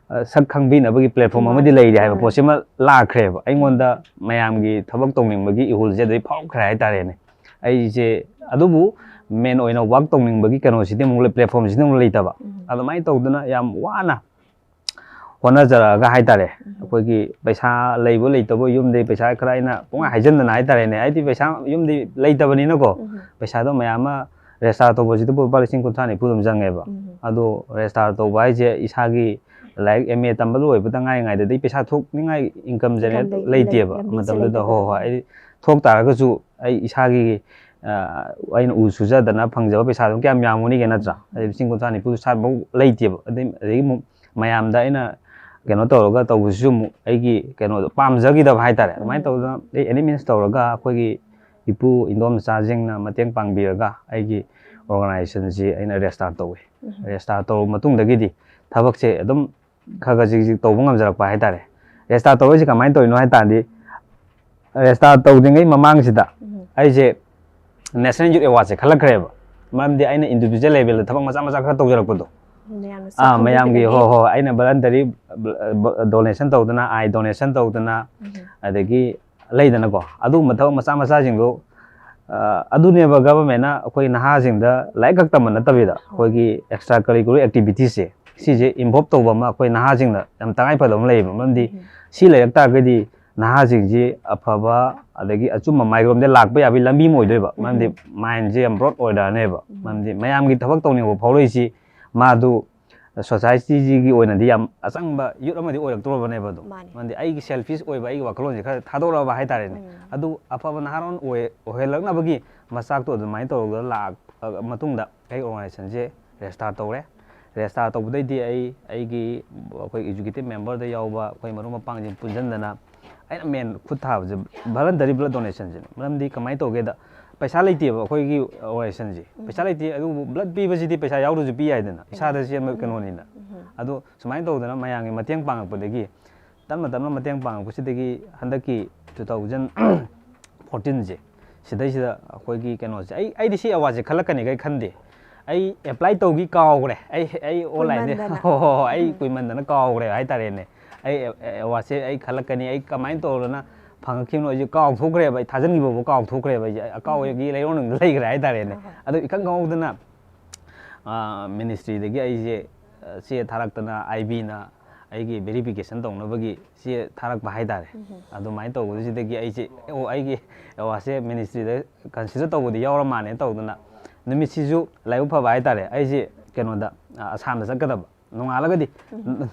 ꯑ, ꯁꯛ ꯈꯪꯕꯤꯅꯕꯒꯤ ꯄ꯭ꯂꯦꯠꯐꯣꯝ ꯃꯥꯅꯦ꯫ ꯑꯃꯗꯤ ꯂꯩꯔꯦ ꯍꯥꯏꯕ ꯃꯥꯅꯦ꯫ ꯄꯣꯠꯁꯤꯃ ꯂꯥꯛꯈ꯭ꯔꯦꯕ꯫ ꯑꯩꯉꯣꯟꯗ ꯃꯌꯥꯝꯒꯤ ꯊꯕꯛ ꯇꯧꯅꯤꯡꯕꯒꯤ ꯏꯍꯨꯜꯁꯦ ꯑꯗꯨꯗꯩ ꯐꯥꯎꯈ꯭ꯔꯦ ꯍꯥꯏꯇꯥꯔꯦꯅꯦ꯫ ꯑꯩꯁꯦ ꯑꯗꯨꯕꯨ ꯃꯦꯟ ꯑꯣꯏꯅ ꯋꯥꯛ ꯇꯧꯅꯤꯡꯕꯒꯤ ꯀꯩꯅꯣꯁꯤꯗꯤ ꯑꯃꯨꯛ ꯂꯩ- ꯄ꯭ꯂꯦꯠꯐꯣꯝꯁꯤꯗꯤ ꯑꯃꯨꯛ ꯂꯩꯇꯕ꯫ ꯎꯝ꯫ ꯑꯗꯨꯃꯥꯏꯅ ꯇꯧꯗꯅ ꯌꯥꯝ ꯋꯥꯅ ꯍꯣꯠꯅꯖꯔꯛꯑꯒ ꯍꯥꯏꯇꯥꯔꯦ, ꯎꯝ꯫ ꯑꯩꯈꯣꯏꯒꯤ ꯄꯩꯁꯥ ꯂꯩꯕ ꯂꯩꯇꯕ, ꯌꯨꯝꯗꯒꯤ ꯄꯩꯁꯥ ꯈꯔ ꯑꯩꯅ ꯄꯨꯡꯍꯥꯏ ꯍꯥꯏꯖꯤꯟꯗꯅ ꯍꯥꯏꯇꯥꯔꯦꯅꯦ, ꯑꯩꯗꯤ ꯄꯩꯁꯥ ꯌꯨꯝꯗꯒꯤ ꯂꯩꯇꯕꯅꯤꯅꯀꯣ, ꯎꯝ꯫ ꯄꯩꯁꯥꯗꯣ ꯃꯌꯥꯝ ꯑꯃ ꯔꯦꯖꯤꯁꯇꯥꯔ ꯇꯧꯕꯁꯤꯗꯕꯨ ꯂꯨꯄꯥ ꯂꯤꯁꯤꯡ ꯀꯨꯟꯊ꯭ꯔꯥ ꯅꯤꯐꯨ ꯑꯗꯨꯝ ꯆꯪꯉꯦꯕ꯫ ꯎꯝ꯫ ꯑꯗꯣ ꯔꯦꯖꯤꯁꯇꯥꯔ ꯇꯧꯕ ꯍꯥꯏꯁꯦ ꯏꯁꯥꯒꯤ ꯂꯥꯏꯔꯤꯛ ꯑꯦꯝ ꯑꯦ ꯇꯝꯕ ꯂꯣꯏꯕꯗ ꯉꯥꯏꯔꯤꯉꯩꯗꯗꯤ ꯄꯩꯁꯥ ꯊꯣꯛꯅꯤꯡꯉꯥꯏ ꯏꯟꯀꯝ ꯖꯦꯅꯦꯔꯦꯠ ꯏꯟꯀꯝ ꯂꯩ-, ꯂꯩꯇꯦꯕ ꯂꯝꯕꯤꯁꯦ ꯃꯇꯝꯗꯨꯗ꯫ ꯍꯣꯏ, ꯂꯩꯇꯕ꯫ ꯍꯣꯏ꯫ ꯑꯩ ꯊꯣꯛ ꯇꯥꯔꯒꯁꯨ ꯑꯩ ꯏꯁꯥꯒꯤ, ꯑ, ꯑꯩꯅ ꯎ ꯁꯨꯖꯗꯅ ꯐꯪꯖꯕ ꯄꯩꯁꯥꯗꯨ ꯀꯌꯥꯝ ꯌꯥꯝꯒꯅꯤꯒꯦ, ꯅꯠꯇ꯭ꯔꯥ? ꯎꯝ꯫ ꯑꯗꯩ ꯂꯤꯁꯤꯡ ꯀꯨꯟꯊ꯭ꯔꯥ ꯅꯤꯐꯨ ꯁꯥꯠꯐꯧ ꯂꯩꯇꯦꯕ꯫ ꯑꯗꯩ, ꯑꯗꯒꯤ ꯑꯃꯨꯛ ꯃꯌꯥꯝꯗ ꯑꯩꯅ ꯀꯩꯅꯣ ꯇꯧꯔꯒ ꯇꯧꯕꯁꯤꯁꯨ ꯑꯃꯨꯛ ꯑꯩꯒꯤ ꯀꯩꯅꯣꯗꯣ ꯄꯥꯝꯖꯈꯤꯗꯕ ꯍꯥꯏꯇꯥꯔꯦ꯫ ꯑꯗꯨꯃꯥꯏꯅ ꯎꯝ꯫ ꯇꯧꯗꯅ ꯑꯩ ꯑꯦꯅꯤ ꯃꯤꯟꯁ ꯇꯧꯔꯒ ꯑꯩꯈꯣꯏꯒꯤ ꯏꯄꯨ ꯏꯟꯗꯣꯝꯆꯥꯁꯤꯡꯅ ꯃꯇꯦꯡ ꯄꯥꯡꯕꯤꯔꯒ ꯑꯩꯒꯤ ꯑꯣꯔꯒꯅꯥꯏꯖꯦꯁꯟꯁꯤ ꯑꯩꯅ ꯔꯦꯖꯤꯁꯇꯥꯔ ꯇꯧꯋꯤ꯫ ꯎꯝ꯫ ꯔꯦꯖꯤꯁꯇꯥꯔ ꯇꯧꯔꯕ ꯃꯇꯨꯡꯗꯒꯤꯗꯤ ꯊꯕꯛꯁꯦ ꯑꯗꯨꯝ ꯈꯔ ꯈꯔ ꯆꯤꯛ ꯆꯤꯛ ꯇꯧꯕ ꯉꯝꯖꯔꯛꯄ ꯍꯥꯏꯇꯥꯔꯦ꯫ ꯔꯦꯖꯤꯁꯇꯥꯔ ꯇꯧꯔꯛꯏꯁꯦ ꯀꯃꯥꯏꯅ ꯇꯧꯔꯤꯅꯣ ꯍꯥꯏ ꯇꯥꯔꯗꯤ, ꯔꯦꯖꯤꯁꯇꯥꯔ ꯇꯧꯗ꯭ꯔꯤꯉꯩ ꯃꯃꯥꯡꯁꯤꯗ ꯎꯝ꯫ ꯑꯩꯁꯦ ꯅꯦꯁꯅꯦꯜ ꯌꯨꯠ ꯑꯦꯋꯥꯔꯗꯁꯦ ꯈꯜꯂꯛꯈ꯭ꯔꯦꯕ꯫ ꯃꯔꯝꯗꯤ ꯑꯩꯅ ꯏꯟꯗꯤꯕꯤꯖꯨꯋꯦꯜ ꯂꯦꯚꯦꯜꯗ ꯊꯕꯛ ꯃꯆꯥ ꯃꯆꯥ ꯈꯔ ꯇꯧꯖꯔꯛꯄꯗꯣ꯫ ꯃꯌꯥꯝꯅꯁꯨ ꯑꯥ, ꯃꯌꯥꯝꯒꯤ, ꯈꯪꯕꯤꯕꯗꯒꯤ꯫ ꯍꯣꯏ, ꯍꯣꯏ, ꯑꯩꯅ ꯚꯂꯟꯇꯔꯤ ꯗꯣꯅꯦꯁꯟ ꯇꯧꯗꯅ, ꯑꯥꯏ ꯗꯣꯅꯦꯁꯟ ꯇꯧꯗꯅ, ꯎꯝ꯫ ꯑꯗꯒꯤ ꯂꯩꯗꯅꯀꯣ, ꯑꯗꯨꯒꯨꯝꯕ ꯊꯕꯛ ꯃꯆꯥ ꯃꯆꯥꯁꯤꯡꯗꯣ, ꯑ, ꯑꯗꯨꯅꯦꯕ ꯒꯚꯔꯟꯃꯦꯟꯅ ꯑꯩꯈꯣꯏ ꯅꯍꯥꯁꯤꯡꯗ ꯂꯥꯏꯔꯤꯛ ꯈꯛ ꯇꯝꯕ ꯅꯠꯇꯕꯤꯗ, ꯍꯣꯏ꯫ ꯑꯩꯈꯣꯏꯒꯤ ꯑꯦꯛꯁꯇ꯭ꯔꯥ ꯀꯔꯤꯀꯨꯂꯔ ꯑꯦꯛꯇꯤꯚꯤꯇꯤꯁꯁꯦ, ꯁꯤꯁꯦ ꯏꯟꯚꯣꯜꯕ ꯇꯧꯕ ꯑꯃ ꯑꯩꯈꯣꯏ ꯅꯍꯥꯁꯤꯡꯗ ꯌꯥꯝ ꯇꯉꯥꯏ ꯐꯗꯕ ꯑꯃ ꯂꯩꯌꯦꯕ꯫ ꯃꯔꯝꯗꯤ ꯎꯝ꯫ ꯁꯤ ꯂꯩꯔꯛ ꯇꯥꯔꯒꯗꯤ ꯅꯍꯥꯁꯤꯡꯁꯤ ꯑꯐꯕ ꯑꯗꯒꯤ ꯑꯆꯨꯝꯕ ꯃꯥꯏꯀꯩꯔꯣꯝꯗ ꯂꯥꯛꯄ ꯌꯥꯕꯒꯤ ꯂꯝꯕꯤ ꯑꯃ ꯑꯣꯏꯗꯣꯏꯕ꯫ ꯎꯝ꯫ ꯃꯔꯝꯗꯤ ꯃꯥꯏꯟꯁꯦ ꯌꯥꯝ ꯕ꯭ꯔꯣꯗ ꯑꯣꯏꯔꯛꯑꯅꯦꯕ꯫ ꯎꯝ꯫ ꯃꯔꯝꯗꯤ ꯃꯌꯥꯝꯒꯤ ꯊꯕꯛ ꯇꯧꯅꯤꯡꯕ ꯐꯥꯎꯔꯛꯏꯁꯤ ꯃꯥꯗꯨ ꯁꯣꯁꯥꯏꯇꯤꯁꯤꯒꯤ ꯑꯣꯏꯅꯗꯤ ꯌꯥꯝ ꯑꯆꯪꯕ ꯌꯨꯠ ꯑꯃꯗꯤ ꯑꯣꯏꯔꯛꯇ꯭ꯔꯕꯅꯦꯕ ꯑꯗꯨꯝ꯫ ꯃꯥꯅꯦ꯫ ꯃꯔꯝꯗꯤ ꯑꯩꯒꯤ ꯁꯦꯜꯐꯤꯁ ꯑꯣꯏꯕ, ꯑꯩꯒꯤ ꯋꯥꯈꯜꯂꯣꯟꯁꯦ ꯈꯔ ꯊꯥꯗꯣꯔꯛꯑꯕ ꯍꯥꯏꯇꯥꯔꯦꯅꯦ꯫ ꯎꯝ꯫ ꯑꯗꯨ ꯑꯐꯕ ꯅꯍꯥꯔꯣꯟ ꯑꯣꯏ-, ꯑꯣꯏꯍꯜꯂꯛꯅꯕꯒꯤ ꯃꯆꯥꯛꯇꯣ ꯑꯗꯨꯃꯥꯏꯅ ꯇꯧꯔꯒ ꯂꯥꯛꯑ ꯃꯇꯨꯡꯗ ꯑꯩ ꯑꯣꯔꯒꯅꯥꯏꯖꯦꯁꯟꯁꯦ ꯔꯦꯖꯤꯁꯇꯥꯔ ꯇꯧꯔꯦ꯫ ꯔꯦꯖꯤꯁꯇꯥꯔ ꯇꯧꯕꯗꯩꯗꯤ ꯑꯩ ꯑꯩꯒꯤ, ꯑꯩꯈꯣꯏ ꯑꯦꯛꯖꯤꯀ꯭ꯌꯨꯇꯤꯚ ꯃꯦꯝꯕꯔꯗ ꯌꯥꯎꯕ ꯑꯩꯈꯣꯏ ꯃꯔꯨꯞ ꯃꯄꯥꯡꯁꯤꯡ ꯄꯨꯟꯁꯤꯟꯗꯅ ꯑꯩꯅ ꯃꯦꯟ ꯈꯨꯠ ꯊꯥꯕꯁꯦ ꯚꯂꯟꯇꯔꯤ ꯕ꯭ꯂꯗ ꯗꯣꯅꯦꯁꯟꯁꯤꯅꯦ꯫ ꯃꯔꯝꯗꯤ ꯀꯃꯥꯏꯅ ꯇꯧꯒꯦꯗ, ꯄꯩꯁꯥ ꯂꯩꯇꯦꯕ ꯑꯩꯈꯣꯏꯒꯤ ꯑꯣꯔꯒꯅꯥꯏꯖꯦꯁꯟꯁꯦ꯫ ꯎꯝ꯫ ꯄꯩꯁꯥ ꯂꯩꯇꯦ, ꯑꯗꯨꯕꯨ ꯕ꯭ꯂꯗ ꯄꯤꯕꯁꯤꯗꯤ ꯄꯩꯁꯥ ꯌꯥꯎꯗ꯭ꯔꯁꯨ ꯄꯤ ꯌꯥꯏꯗꯅ, ꯏꯁꯥꯗ ꯆꯦꯟꯕ ꯎꯝ꯫ ꯀꯩꯅꯣꯅꯤꯅ꯫ ꯎꯝ꯫ ꯑꯗꯣ ꯁꯨꯃꯥꯏꯅ ꯇꯧꯗꯅ ꯃꯌꯥꯝꯒꯤ ꯃꯇꯦꯡ ꯄꯥꯡꯉꯛꯄꯗꯒꯤ, ꯇꯞꯅ ꯇꯞꯅ ꯃꯇꯦꯡ ꯄꯥꯡꯉꯛꯄꯁꯤꯗꯒꯤ ꯍꯟꯗꯛꯀꯤ ꯇꯨ ꯊꯥꯎꯖꯟ ꯐꯣꯔꯇꯤꯟꯁꯦ, ꯁꯤꯗꯩꯁꯤꯗ ꯑꯩꯈꯣꯏꯒꯤ ꯀꯩꯅꯣꯁꯦ, ꯑꯩ, ꯑꯩꯗꯤ ꯁꯤ ꯑꯦꯋꯥꯔꯗꯁꯦ ꯈꯜꯂꯛꯀꯅꯤ ꯀꯩ ꯈꯟꯗꯦ꯫ ꯑꯩ ꯑꯦꯄ꯭ꯂꯥꯏ ꯇꯧꯈꯤ ꯀꯥꯎꯈ꯭ꯔꯦ꯫ ꯑꯩ, ꯑꯩ ꯑꯣꯟꯂꯥꯏꯟꯗ ꯀꯨꯏꯃꯟꯗꯅ꯫ ꯍꯣꯏ, ꯍꯣꯏ, ꯍꯣꯏ, ꯑꯩ ꯎꯝ꯫ ꯀꯨꯏꯃꯟꯗꯅ ꯀꯥꯎꯈ꯭ꯔꯦ ꯍꯥꯏꯇꯥꯔꯦꯅꯦ꯫ ꯑꯩ ꯑꯦ-, ꯑꯦ-, ꯑꯦꯋꯥꯔꯗꯁꯦ ꯑꯩ ꯈꯜꯂꯛꯀꯅꯤ, ꯑꯩ ꯀꯃꯥꯏꯅ ꯇꯧꯔꯒꯅ ꯐꯪꯉꯛꯈꯤꯕꯅꯣ ꯑꯩꯁꯦ ꯀꯥꯎꯊꯣꯛꯈ꯭ꯔꯦꯕ, ꯑꯩ ꯊꯥꯖꯤꯟꯈꯤꯕꯐꯥꯎ ꯀꯥꯎꯊꯣꯛꯈ꯭ꯔꯦꯕ, ꯑꯩꯁꯦ ꯑꯀꯥꯎꯕꯒꯤ ꯂꯩꯔꯣꯟ ꯑꯃꯗ ꯂꯩꯈ꯭ꯔꯦ ꯍꯥꯏꯇꯥꯔꯦꯅꯦ꯫ ꯑꯗꯣ ꯏꯈꯪ ꯈꯪꯍꯧꯗꯅ ꯃꯤꯅꯤꯁꯇ꯭ꯔꯤꯗꯒꯤ ꯑꯩꯁꯦ ꯆꯦ ꯊꯥꯔꯛꯇꯅ, ꯑꯥꯏ ꯕꯤꯅ ꯑꯩꯒꯤ ꯚꯦꯔꯤꯐꯤꯀꯦꯁꯟ ꯇꯧꯅꯕꯒꯤ ꯆꯦ ꯊꯥꯔꯛꯄ ꯍꯥꯏꯇꯥꯔꯦ꯫ ꯑꯗꯨꯃꯥꯏꯅ ꯇꯧꯕꯁꯤꯗꯒꯤ ꯑꯩꯁꯦ, ꯑꯣ, ꯑꯩꯒꯤ ꯑꯦꯋꯥꯔꯗꯁꯦ ꯃꯤꯅꯤꯁꯇ꯭ꯔꯤꯗ ꯀꯟꯁꯤꯗꯔ ꯇꯧꯕꯗꯤ ꯌꯥꯎꯔ ꯃꯥꯜꯂꯦ ꯇꯧꯗꯅ, ꯅꯨꯃꯤꯠꯁꯤꯁꯨ ꯂꯥꯏꯕꯛ ꯐꯕ ꯍꯥꯏꯇꯥꯔꯦ, ꯑꯩꯁꯦ ꯀꯩꯅꯣꯗ, ꯑ, ꯑꯁꯥꯝꯗ ꯆꯠꯀꯗꯕ꯫ ꯅꯣꯡꯉꯥꯜꯂꯒꯗꯤ,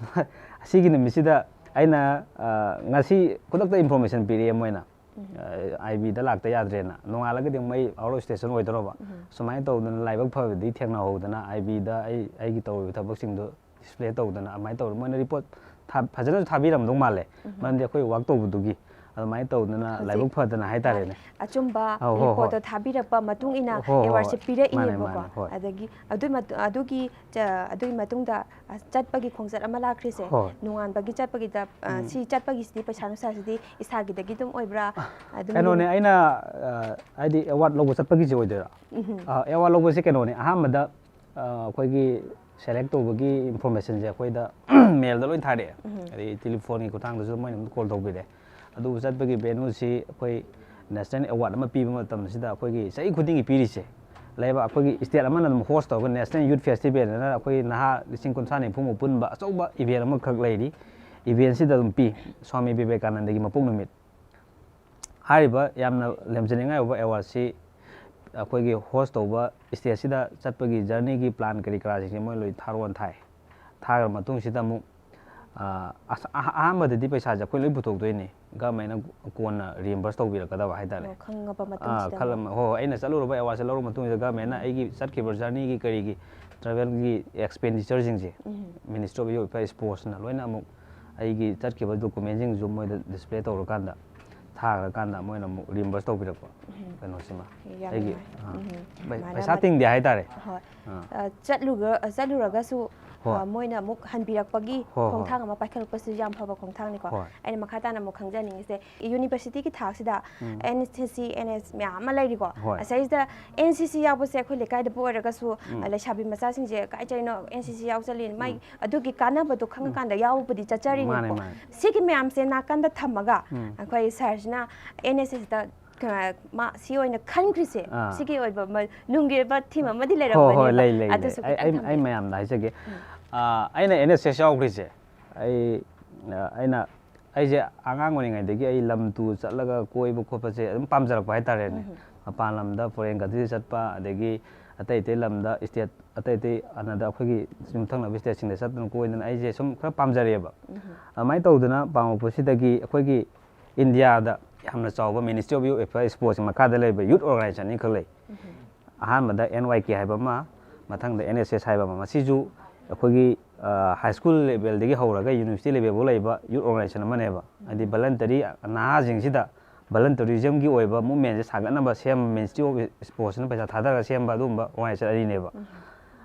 ꯑꯁꯤꯒꯤ ꯅꯨꯃꯤꯠꯁꯤꯗ ꯑꯩꯅ, ꯑ, ꯉꯁꯤ ꯈꯨꯗꯛꯇ ꯏꯟꯐꯣꯔꯃꯦꯁꯟ ꯄꯤꯔꯛꯑꯦ ꯃꯣꯏꯅ, ꯑꯥꯏ ꯕꯤꯗ ꯂꯥꯛꯇ ꯌꯥꯗ꯭ꯔꯦꯅ꯫ ꯅꯣꯡꯉꯥꯜꯂꯒꯗꯤ ꯑꯃꯨꯛ ꯑꯩ ꯑꯥꯎꯠ ꯑꯣꯐ ꯁ꯭ꯇꯦꯁꯟ ꯑꯣꯏꯗꯧꯔꯕ꯫ ꯁꯨꯃꯥꯏꯅ ꯇꯧꯗꯅ ꯂꯥꯏꯕꯛ ꯐꯕꯗꯤ ꯊꯦꯡꯅꯍꯧꯗꯅ, ꯑꯥꯏ ꯕꯤꯗ ꯑꯩ, ꯑꯩꯒꯤ ꯇꯧꯔꯤꯕ ꯊꯕꯛꯁꯤꯡꯗꯣ ꯗꯤꯁꯄ꯭ꯂꯦ ꯇꯧꯗꯅ ꯑꯗꯨꯃꯥꯏꯅ ꯇꯧꯗꯅ, ꯃꯣꯏꯅ ꯔꯤꯄꯣꯔꯠ ꯊꯥ-, ꯐꯖꯅꯁꯨ ꯊꯥꯕꯤꯔꯝꯗꯧ ꯃꯥꯜꯂꯦ꯫ ꯃꯔꯝꯗꯤ ꯑꯩꯈꯣꯏ ꯋꯥꯔꯛ ꯇꯧꯕꯗꯨꯒꯤ꯫ ꯑꯗꯨꯃꯥꯏꯅ ꯇꯧꯗꯅ ꯍꯧꯖꯤꯛ ꯂꯥꯏꯕꯛ ꯐꯗꯅ ꯍꯥꯏꯇꯥꯔꯦꯅꯦ꯫ ꯑꯆꯨꯝꯕ ꯑꯧ, ꯍꯣꯏ, ꯍꯣꯏ꯫ ꯔꯤꯄꯣꯔꯠꯇꯣ ꯊꯥꯕꯤꯔꯛꯄ ꯃꯇꯨꯡ ꯏꯟꯅ ꯍꯣꯏ, ꯍꯣꯏ, ꯑꯦꯋꯥꯔꯗꯁꯦ ꯍꯣꯏ꯫ ꯄꯤꯔꯛꯏꯅꯦꯕꯀꯣ꯫ ꯃꯥꯅꯦ, ꯃꯥꯅꯦ, ꯍꯣꯏ꯫ ꯑꯗꯒꯤ ꯑꯗꯨꯏ ꯃꯇꯨ-, ꯑꯗꯨꯒꯤ ꯆ-, ꯑꯗꯨꯒꯤ ꯃꯇꯨꯡꯗ, ꯑ, ꯆꯠꯄꯒꯤ ꯈꯣꯡꯆꯠ ꯑꯃ ꯂꯥꯛꯈ꯭ꯔꯤꯁꯦ꯫ ꯍꯣꯏ꯫ ꯅꯣꯡꯉꯥꯟꯕꯒꯤ ꯆꯠꯄꯒꯤꯗ, ꯑ, ꯎꯝ꯫ ꯁꯤ ꯆꯠꯄꯒꯤꯁꯤꯗꯤ ꯄꯩꯁꯥ ꯅꯨꯡꯁꯥꯁꯤꯗꯤ ꯏꯁꯥꯒꯤꯗꯒꯤ ꯑꯗꯨꯝ ꯑꯣꯏꯕ꯭ꯔꯥ? ꯑꯗꯨꯝ ꯀꯩꯅꯣꯅꯦ, ꯑꯩꯅ, ꯑ, ꯍꯥꯏꯗꯤ ꯑꯦꯋꯥꯔꯗ ꯂꯧꯕ ꯆꯠꯄꯒꯤꯁꯦ ꯑꯣꯏꯗꯣꯏꯔꯥ? ꯎꯝ꯫ ꯑ, ꯑꯦꯋꯥꯔꯗ ꯂꯧꯕꯁꯦ ꯀꯩꯅꯣꯅꯦ, ꯑꯍꯥꯟꯕꯗ, ꯑ, ꯑꯩꯈꯣꯏꯒꯤ ꯁꯦꯂꯦꯛ ꯇꯧꯕꯒꯤ ꯏꯟꯐꯣꯔꯃꯦꯁꯟꯁꯦ ꯑꯩꯈꯣꯏꯗ ꯃꯦꯜꯗ ꯂꯣꯏ ꯊꯥꯔꯛꯑꯦ꯫ ꯎꯝ꯫ ꯑꯗꯩ ꯇꯦꯂꯤꯐꯣꯟꯒꯤ ꯈꯨꯠꯊꯥꯡꯗꯁꯨ ꯃꯣꯏꯅ ꯑꯗꯨꯝ ꯀꯣꯜ ꯇꯧꯕꯤꯔꯦ꯫ ꯑꯗꯨꯕꯨ ꯆꯠꯄꯒꯤ ꯚꯦꯅꯨꯁꯤ ꯑꯩꯈꯣꯏ ꯅꯦꯁꯅꯦꯜ ꯑꯦꯋꯥꯔꯗ ꯑꯃ ꯄꯤꯕ ꯃꯇꯝꯁꯤꯗ ꯑꯩꯈꯣꯏꯒꯤ ꯆꯍꯤ ꯈꯨꯗꯤꯡꯒꯤ ꯄꯤꯔꯤꯁꯦ, ꯂꯩꯕꯥꯛ ꯑꯩꯈꯣꯏꯒꯤ ꯁ꯭ꯇꯦꯠ ꯑꯃꯅ ꯑꯗꯨꯝ ꯍꯣꯁ ꯇꯧꯔꯒ ꯅꯦꯁꯅꯦꯜ ꯌꯨꯠ ꯐꯦꯁꯇꯤꯚꯦꯜ ꯍꯥꯏꯅ ꯑꯩꯈꯣꯏ ꯅꯍꯥ ꯂꯤꯁꯤꯡ ꯀꯨꯟꯊ꯭ꯔꯥ ꯅꯤꯐꯨꯃꯨꯛ ꯄꯨꯟꯕ ꯑꯆꯧꯕ ꯏꯚꯦꯟ ꯑꯃꯈꯛ ꯂꯩꯔꯤ꯫ ꯏꯚꯦꯟꯁꯤꯗ ꯑꯗꯨꯝ ꯄꯤ, ꯁ꯭ꯋꯥꯃꯤ ꯕꯤꯕꯦꯀꯥꯅꯟꯗꯒꯤ ꯃꯄꯣꯛ ꯅꯨꯃꯤꯠ꯫ ꯍꯥꯏꯔꯤꯕ ꯌꯥꯝꯅ ꯂꯦꯝꯖꯅꯤꯡꯉꯥꯏ ꯑꯣꯏꯕ ꯑꯦꯋꯥꯔꯗꯁꯤ ꯑꯩꯈꯣꯏꯒꯤ ꯍꯣꯁ ꯇꯧꯕ ꯁ꯭ꯇꯦꯠꯁꯤꯗ ꯆꯠꯄꯒꯤ ꯖꯔꯅꯤꯒꯤ ꯄ꯭ꯂꯥꯟ ꯀꯔꯤ ꯀꯔꯥꯁꯤꯡꯁꯦ ꯃꯣꯏ ꯂꯣꯏ ꯊꯥꯔꯣꯟ ꯊꯥꯏ꯫ ꯊꯥꯈ꯭ꯔ ꯃꯇꯨꯡꯁꯤꯗ ꯑꯃꯨꯛ, ꯑ, ꯑꯁ-, ꯑꯍ-, ꯑꯍꯥꯟꯕꯗꯗꯤ ꯄꯩꯁꯥꯁꯦ ꯑꯩꯈꯣꯏ ꯂꯣꯏ ꯄꯨꯊꯣꯛꯇꯣꯏꯅꯤ, ꯒꯚꯔꯟꯃꯦꯟꯅ ꯀꯣꯟꯅ ꯔꯤꯑꯦꯝꯕꯔꯁ ꯇꯧꯕꯤꯔꯛꯀꯗꯕ ꯍꯥꯏꯇꯥꯔꯦ꯫ ꯑꯣ, ꯈꯪꯉꯕ ꯑꯥ, ꯃꯇꯨꯡꯁꯤꯗ ꯈꯜꯂ-, ꯑꯃꯨꯛ꯫ ꯍꯣꯏ, ꯍꯣꯏ, ꯑꯩꯅ ꯆꯠꯂꯨꯔꯕ ꯑꯦꯋꯥꯔꯗꯁꯦ ꯂꯧꯔ ꯃꯇꯨꯡꯁꯤꯗ ꯒꯚꯔꯟꯃꯦꯟꯅ ꯎꯝ꯫ ꯑꯩꯒꯤ ꯆꯠꯈꯤꯕ ꯖꯔꯅꯤꯒꯤ ꯀꯔꯤꯒꯤ ꯇ꯭ꯔꯥꯚꯦꯜꯒꯤ ꯑꯦꯛꯁꯄꯦꯟꯗꯤꯆꯔꯁꯤꯡꯁꯦ ꯎꯝ꯫ ꯃꯤꯅꯤꯁꯇ꯭ꯔꯤ ꯑꯣꯐ ꯌꯨꯠ ꯑꯦꯐꯤꯌꯔ ꯁ꯭ꯄꯣꯔꯠꯁꯅ ꯂꯣꯏꯅ ꯑꯃꯨꯛ ꯑꯩꯒꯤ ꯆꯠꯈꯤꯕ ꯗꯣꯀꯨꯃꯦꯟꯁꯤꯡꯁꯨ ꯃꯣꯏꯗ ꯗꯤꯁꯄ꯭ꯂꯦ ꯇꯧꯔꯀꯥꯟꯗ ꯊꯥꯈ꯭ꯔꯀꯥꯟꯗ ꯃꯣꯏꯅ ꯑꯃꯨꯛ ꯔꯤꯑꯦꯝꯕꯔꯁ ꯇꯧꯕꯤꯔꯛꯄ ꯎꯝ꯫ ꯀꯩꯅꯣꯁꯤꯃ꯫ ꯌꯥꯝ ꯑꯩꯒꯤ, ꯅꯨꯡꯉꯥꯏ꯫ ꯑꯥ, ꯎꯝ꯫ ꯄꯩ-, ꯃꯥꯅ ꯄꯩꯁꯥ ꯃꯠ-, ꯇꯤꯡꯗꯦ ꯍꯥꯏꯇꯥꯔꯦ꯫ ꯍꯣꯏ꯫ ꯑꯥ꯫ ꯑ, ꯆꯠꯂꯨꯒ- ꯑ, ꯆꯠꯂꯨꯔꯒꯁꯨ ꯍꯣꯏ꯫ ꯑ, ꯃꯣꯏꯅ ꯑꯃꯨꯛ ꯍꯟꯕꯤꯔꯛꯄꯒꯤ ꯍꯣꯏ, ꯍꯣꯏ꯫ ꯈꯣꯡꯊꯥꯡ ꯑꯃ ꯄꯥꯏꯈꯠꯂꯛꯄꯁꯤꯁꯨ ꯌꯥꯝ ꯐꯕ ꯈꯣꯡꯊꯥꯡꯅꯤꯀꯣ꯫ ꯍꯣꯏ꯫ ꯑꯩꯅ ꯃꯈꯥ ꯇꯥꯅ ꯑꯃꯨꯛ ꯈꯪꯖꯅꯤꯡꯉꯤꯁꯦ, ꯌꯨꯅꯤꯚꯔꯁꯤꯇꯤꯒꯤ ꯊꯥꯛꯁꯤꯗ ꯎꯝ꯫ And S S C, and ꯑꯦꯁ ꯃꯌꯥꯝ ꯑꯃ ꯂꯩꯔꯤꯀꯣ꯫ ꯍꯣꯏ꯫ ꯑꯁꯤꯗꯩꯁꯤꯗ ꯑꯦꯟ ꯁꯤ ꯁꯤ ꯌꯥꯎꯕꯁꯦ ꯑꯩꯈꯣꯏ ꯂꯩꯀꯥꯏꯗꯕꯨ ꯑꯣꯏꯔꯒꯁꯨ, ꯎꯝ꯫ ꯑ, ꯂꯩꯁꯥꯕꯤ ꯃꯆꯥꯁꯤꯡꯁꯦ ꯀꯥꯏ ꯆꯠꯂꯤꯅꯣ, ꯑꯦꯟ ꯁꯤ ꯁꯤ ꯌꯥꯎ ꯆꯠꯂꯤꯅꯣ, ꯃꯥꯏ ꯎꯝ꯫ ꯑꯗꯨꯒꯤ ꯀꯥꯟꯅꯕꯗꯣ ꯈꯪꯉꯀꯥꯟꯗ ꯌꯥꯎꯕꯕꯨꯗꯤ ꯆꯠꯆꯔꯤꯅꯤꯀꯣ꯫ ꯃꯥꯅꯦ, ꯃꯥꯅꯦ꯫ ꯁꯤꯒꯤ ꯃꯌꯥꯝꯁꯦ ꯅꯥꯀꯟꯗ ꯊꯝꯃꯒ ꯎꯝ꯫ ꯑꯩꯈꯣꯏ ꯁꯥꯔꯁꯤꯅ ꯑꯦꯟ ꯑꯦꯁ ꯑꯦꯁꯇ ꯀ- ꯃꯥ ꯁꯤ ꯑꯣꯏꯅ ꯈꯟꯈ꯭ꯔꯤꯁꯦ, ꯑꯥ꯫ ꯁꯤꯒꯤ ꯑꯣꯏꯕ ꯃ- ꯅꯨꯡꯒꯤ ꯑꯣꯏꯕ ꯊꯤꯝ ꯑꯃꯗꯤ ꯍꯣꯏ, ꯂꯩꯔꯝꯒꯅꯦꯕ꯫ ꯍꯣꯏ, ꯂꯩ, ꯂꯩ, ꯂꯩ꯫ ꯑꯗꯨꯁꯨ ꯑꯩ, ꯈꯤꯇꯪ ꯑꯩ, ꯑꯩ ꯊꯝꯕꯤꯌꯨ꯫ ꯃꯌꯥꯝꯗ ꯍꯥꯏꯖꯒꯦ꯫ ꯎꯝ꯫ ꯑꯥ, ꯑꯩꯅ ꯑꯦꯟ ꯑꯦꯁ ꯑꯦꯁ ꯌꯥꯎꯈ꯭ꯔꯤꯁꯦ, ꯑꯩ, ꯑ, ꯑꯩꯅ, ꯑꯩꯁꯦ ꯑꯉꯥꯡ ꯑꯣꯏꯔꯤꯉꯩꯗꯒꯤ ꯑꯩ ꯂꯝ ꯇꯨ ꯆꯠꯂꯒ ꯀꯣꯏꯕ ꯈꯣꯠꯄꯁꯦ ꯑꯗꯨꯝ ꯄꯥꯝꯖꯔꯛꯄ ꯍꯥꯏꯇꯥꯔꯦꯅꯦ꯫ ꯎꯝ꯫ ꯃꯄꯥꯟ ꯂꯝꯗ, ꯐꯣꯔꯦꯟ ꯀꯟꯇ꯭ꯔꯤꯗ ꯆꯠꯄ, ꯑꯗꯒꯤ ꯑꯇꯩ ꯑꯇꯩ ꯂꯝꯗ, ꯏꯁꯇꯦꯠ ꯑꯇꯩ ꯑꯇꯩ ꯑꯅꯗ ꯑꯩꯈꯣꯏꯒꯤ ꯌꯨꯝꯊꯪꯅꯕ ꯏꯁꯇꯦꯠꯁꯤꯡꯗ ꯆꯠꯇꯅ ꯀꯣꯏꯗꯅ ꯑꯩꯁꯦ ꯁꯨꯝ ꯈꯔ ꯄꯥꯝꯖꯔꯛꯑꯦꯕ꯫ ꯎꯝ꯫ ꯑꯗꯨꯃꯥꯏꯅ ꯇꯧꯗꯅ ꯄꯥꯝꯃꯛꯄꯁꯤꯗꯒꯤ ꯑꯩꯈꯣꯏꯒꯤ ꯏꯟꯗꯤꯌꯥꯗ ꯌꯥꯝꯅ ꯆꯥꯎꯕ Ministry of Youth Affairs Sportsꯀꯤ ꯃꯈꯥꯗ ꯂꯩꯕ ꯌꯨꯠ ꯑꯣꯔꯒꯅꯥꯏꯖꯦꯁꯟ ꯑꯅꯤꯈꯛ ꯂꯩ꯫ ꯎꯝ꯫ ꯑꯍꯥꯟꯕꯗ ꯑꯦꯟ ꯋꯥꯏ ꯀꯦ ꯍꯥꯏꯕ ꯑꯃ, ꯃꯊꯪꯗ ꯑꯦꯟ ꯑꯦꯁ ꯑꯦꯁ ꯍꯥꯏꯕ ꯑꯃ꯫ ꯃꯁꯤꯁꯨ ꯑꯩꯈꯣꯏꯒꯤ, ꯑ, ꯍꯥꯏ ꯁ꯭ꯀꯨꯜ ꯂꯦꯚꯦꯜꯗꯒꯤ ꯍꯧꯔꯒ ꯌꯨꯅꯤꯚꯔꯁꯤꯇꯤ ꯂꯦꯚꯦꯜꯐꯥꯎ ꯂꯩꯕ ꯌꯨꯠ ꯑꯣꯔꯒꯅꯥꯏꯖꯦꯁꯟ ꯑꯃꯅꯦꯕ꯫ ꯍꯥꯏꯗꯤ ꯚꯣꯂꯟꯇꯔꯤ ꯅꯍꯥꯁꯤꯡꯁꯤꯗ ꯚꯣꯂꯟꯇꯔꯤꯖꯝꯒꯤ ꯑꯣꯏꯕ ꯃꯨꯞꯃꯦꯟꯁꯦ ꯁꯥꯒꯠꯅꯕ ꯁꯦꯝꯕ Ministry of Sportsꯅ ꯄꯩꯁꯥ ꯊꯥꯗꯔꯒ ꯁꯦꯝꯕ ꯑꯗꯨꯒꯨꯝꯕ ꯑꯣꯔꯒꯅꯥꯏꯖꯦꯁꯟ ꯑꯅꯤꯅꯦꯕ꯫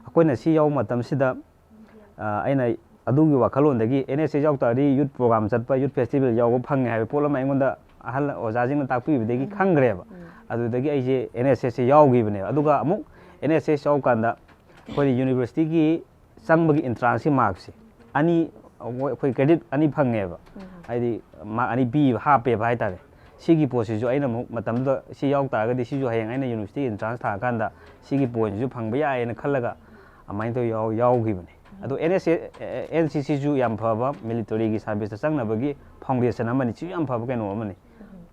ꯑꯩꯈꯣꯏꯅ ꯁꯤ ꯌꯥꯎꯕ ꯃꯇꯝꯁꯤꯗ, ꯑ, ꯑꯩꯅ ꯑꯗꯨꯒꯤ ꯋꯥꯈꯜꯂꯣꯟꯗꯒꯤ ꯑꯦꯟ ꯑꯦꯁ ꯑꯦꯁ ꯌꯥꯎ ꯇꯥꯔꯗꯤ ꯌꯨꯠ ꯄ꯭ꯔꯣꯒ꯭ꯔꯥꯝ ꯆꯠꯄ, ꯌꯨꯠ ꯐꯦꯁꯇꯤꯚꯦꯜ ꯌꯥꯎꯕ ꯐꯪꯉꯦ ꯍꯥꯏꯕ ꯄꯣꯠ ꯑꯃ ꯑꯩꯉꯣꯟꯗ ꯑꯍꯜ ꯑꯣꯖꯥꯁꯤꯡꯅ ꯇꯥꯛꯄꯤꯕꯗꯒꯤ ꯎꯝ꯫ ꯈꯪꯈ꯭ꯔꯦꯕ꯫ ꯎꯝ꯫ ꯑꯗꯨꯗꯒꯤ ꯑꯩꯁꯦ ꯑꯦꯟ ꯑꯦꯁ ꯑꯦꯁꯁꯦ ꯌꯥꯎꯈꯤꯕꯅꯦꯕ꯫ ꯑꯗꯨꯒ ꯑꯃꯨꯛ ꯑꯦꯟ ꯑꯦꯁ ꯑꯦꯁ ꯌꯥꯎꯀꯥꯟꯗ ꯑꯩꯈꯣꯏꯅ ꯌꯨꯅꯤꯚꯔꯁꯤꯇꯤꯒꯤ ꯆꯪꯕꯒꯤ ꯑꯦꯟꯇ꯭ꯔꯥꯟꯁꯀꯤ ꯃꯥꯔꯛꯁꯦ ꯑꯅꯤ, ꯑꯩꯈꯣꯏ ꯀ꯭ꯔꯦꯗꯤꯠ ꯑꯅꯤ ꯐꯪꯉꯦꯕ꯫ ꯎꯝ꯫ ꯍꯥꯏꯗꯤ ꯃꯥꯔꯛ ꯑꯅꯤ ꯄꯤ, ꯍꯥꯞꯄꯦꯕ ꯍꯥꯏꯇꯥꯔꯦ꯫ ꯁꯤꯒꯤ ꯄꯣꯠꯁꯤꯁꯨ ꯑꯩꯅ ꯑꯃꯨꯛ ꯃꯇꯝꯗꯨꯗ ꯁꯤ ꯌꯥꯎ ꯇꯥꯔꯒꯗꯤ ꯁꯤꯁꯨ ꯍꯌꯦꯡ ꯑꯩꯅ ꯌꯨꯅꯤꯚꯔꯁꯤꯇꯤ ꯑꯦꯟꯇ꯭ꯔꯥꯟꯁ ꯊꯥꯔꯀꯥꯟꯗ ꯁꯤꯒꯤ ꯄꯣꯏꯟꯁꯤꯁꯨ ꯐꯪꯕ ꯌꯥꯏꯌꯦꯅ ꯈꯜꯂꯒ ꯑꯗꯨꯃꯥꯏꯅ ꯇꯧꯔ ꯌꯥꯎ-, ꯌꯥꯎꯈꯤꯕꯅꯦ꯫ ꯑꯗꯣ and S A, N C ꯁꯤꯁꯨ ꯌꯥꯝ ꯐꯕ ꯃꯤꯂꯤꯇꯔꯤꯒꯤ ꯁꯥꯔꯚꯤꯁꯇ ꯆꯪꯅꯕꯒꯤ ꯐꯥꯎꯟꯗꯦꯁꯟ ꯑꯃꯅꯤ꯫ ꯁꯤꯁꯨ ꯌꯥꯝ ꯐꯕ ꯀꯩꯅꯣ ꯑꯃꯅꯤ꯫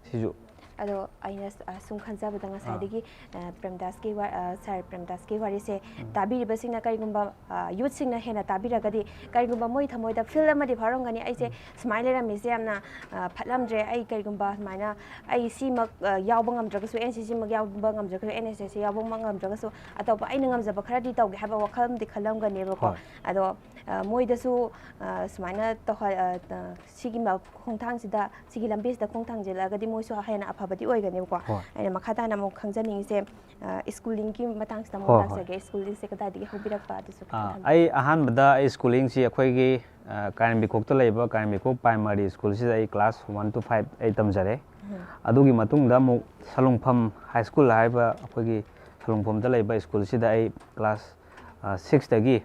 ꯁꯤꯁꯨ꯫ ꯑꯗꯣ ꯑꯩꯅ, ꯑ, ꯁꯨꯝ ꯈꯟꯖꯕꯗ ꯉꯁꯥꯏꯗꯒꯤ, ꯑ, ꯄ꯭ꯔꯦꯝꯗꯥꯁꯀꯤ ꯋꯥ-, ꯑ, ꯁꯥꯔ ꯄ꯭ꯔꯦꯝꯗꯥꯁꯀꯤ ꯋꯥꯔꯤꯁꯦ ꯎꯝ꯫ ꯇꯥꯕꯤꯔꯤꯕꯁꯤꯡꯅ ꯀꯔꯤꯒꯨꯝꯕ, ꯑ, ꯌꯨꯠꯁꯤꯡꯅ ꯍꯦꯟꯅ ꯇꯥꯕꯤꯔꯒꯗꯤ ꯀꯔꯤꯒꯨꯝꯕ ꯃꯣꯏ ꯊꯃꯣꯏꯗ ꯐꯤꯜ ꯑꯃꯗꯤ ꯐꯥꯎꯔꯝꯒꯅꯤ, "ꯑꯩꯁꯦ ꯁꯨꯃꯥꯏꯅ ꯂꯩꯔꯝꯃꯤꯁꯦ ꯌꯥꯝꯅ, ꯑ, ꯐꯠꯂꯝꯗ꯭ꯔꯦ, ꯑꯩ ꯀꯔꯤꯒꯨꯝꯕ ꯁꯨꯃꯥꯏꯅ ꯑꯩ ꯁꯤꯃꯛ, ꯑ, ꯌꯥꯎꯕ ꯉꯝꯗ꯭ꯔꯒꯁꯨ, ꯑꯦꯟ ꯁꯤ ꯁꯤꯃꯛ ꯌꯥꯎꯕ ꯉꯝꯗ꯭ꯔꯒꯁꯨ, ꯑꯦꯟ ꯑꯦꯁ ꯑꯦꯁꯁꯤ ꯌꯥꯎꯕ ꯉꯝꯗ꯭ꯔꯒꯁꯨ ꯑꯇꯣꯞꯄ ꯑꯩꯅ ꯉꯝꯖꯕ ꯈꯔꯗꯤ ꯇꯧꯒꯦ" ꯍꯥꯏꯕ ꯋꯥꯈꯜ ꯑꯃꯗꯤ ꯈꯜꯂꯝꯒꯅꯦꯕꯀꯣ꯫ ꯍꯣꯏ꯫ ꯑꯗꯣ, ꯑ, ꯃꯣꯏꯗꯁꯨ, ꯑ, ꯁꯨꯃꯥꯏꯅ ꯇꯧꯍ-, ꯑ, ꯑ, ꯁꯤꯒꯤ ꯃ-, ꯈꯣꯡꯊꯥꯡꯁꯤꯗ, ꯁꯤꯒꯤ ꯂꯝꯕꯤꯁꯤꯗ ꯈꯣꯡ ꯊꯥꯡꯖꯤꯜꯂꯛꯑꯒꯗꯤ ꯃꯣꯏꯁꯨ ꯍꯦꯟꯅ ꯑꯐꯕ ꯐꯕꯗꯤ ꯑꯣꯏꯒꯅꯦꯕꯀꯣ꯫ ꯍꯣꯏ꯫ ꯑꯩꯅ ꯃꯈꯥ ꯇꯥꯅ ꯑꯃꯨꯛ ꯈꯪꯖꯅꯤꯡꯉꯤꯁꯦ, ꯑ, schooling-ꯒꯤ ꯃꯇꯥꯡꯁꯤꯗ ꯑꯃꯨꯛ ꯍꯣꯏ, ꯍꯣꯏ꯫ ꯂꯥꯛꯆꯒꯦ꯫ Schooling-ꯁꯦ ꯀꯗꯥꯏꯗꯒꯤ ꯍꯧꯕꯤꯔꯛꯄ, ꯑꯗꯨꯁꯨ ꯈꯤꯇꯪ ꯑꯥ, ꯊꯝꯕꯤꯌꯨ꯫ ꯑꯩ ꯑꯍꯥꯟꯕꯗ ꯑꯩ schooling-ꯁꯤ ꯑꯩꯈꯣꯏꯒꯤ, ꯑ, ꯀꯥꯏꯔꯦꯝꯕꯤꯈꯣꯛꯇ ꯂꯩꯕ ꯀꯥꯏꯔꯦꯝꯕꯤꯈꯣꯛ Primary School-ꯁꯤꯗ ꯑꯩ class one to five ꯑꯩ ꯇꯝꯖꯔꯦ꯫ ꯎꯝ꯫ ꯑꯗꯨꯒꯤ ꯃꯇꯨꯡꯗ ꯑꯃꯨꯛ ꯁꯂꯨꯡꯐꯝ High School ꯍꯥꯏꯔꯤꯕ ꯑꯩꯈꯣꯏꯒꯤ ꯁꯂꯨꯡꯐꯝꯗ ꯂꯩꯕ school-ꯁꯤꯗ ꯑꯩ class, ꯑ, six-ꯇꯒꯤ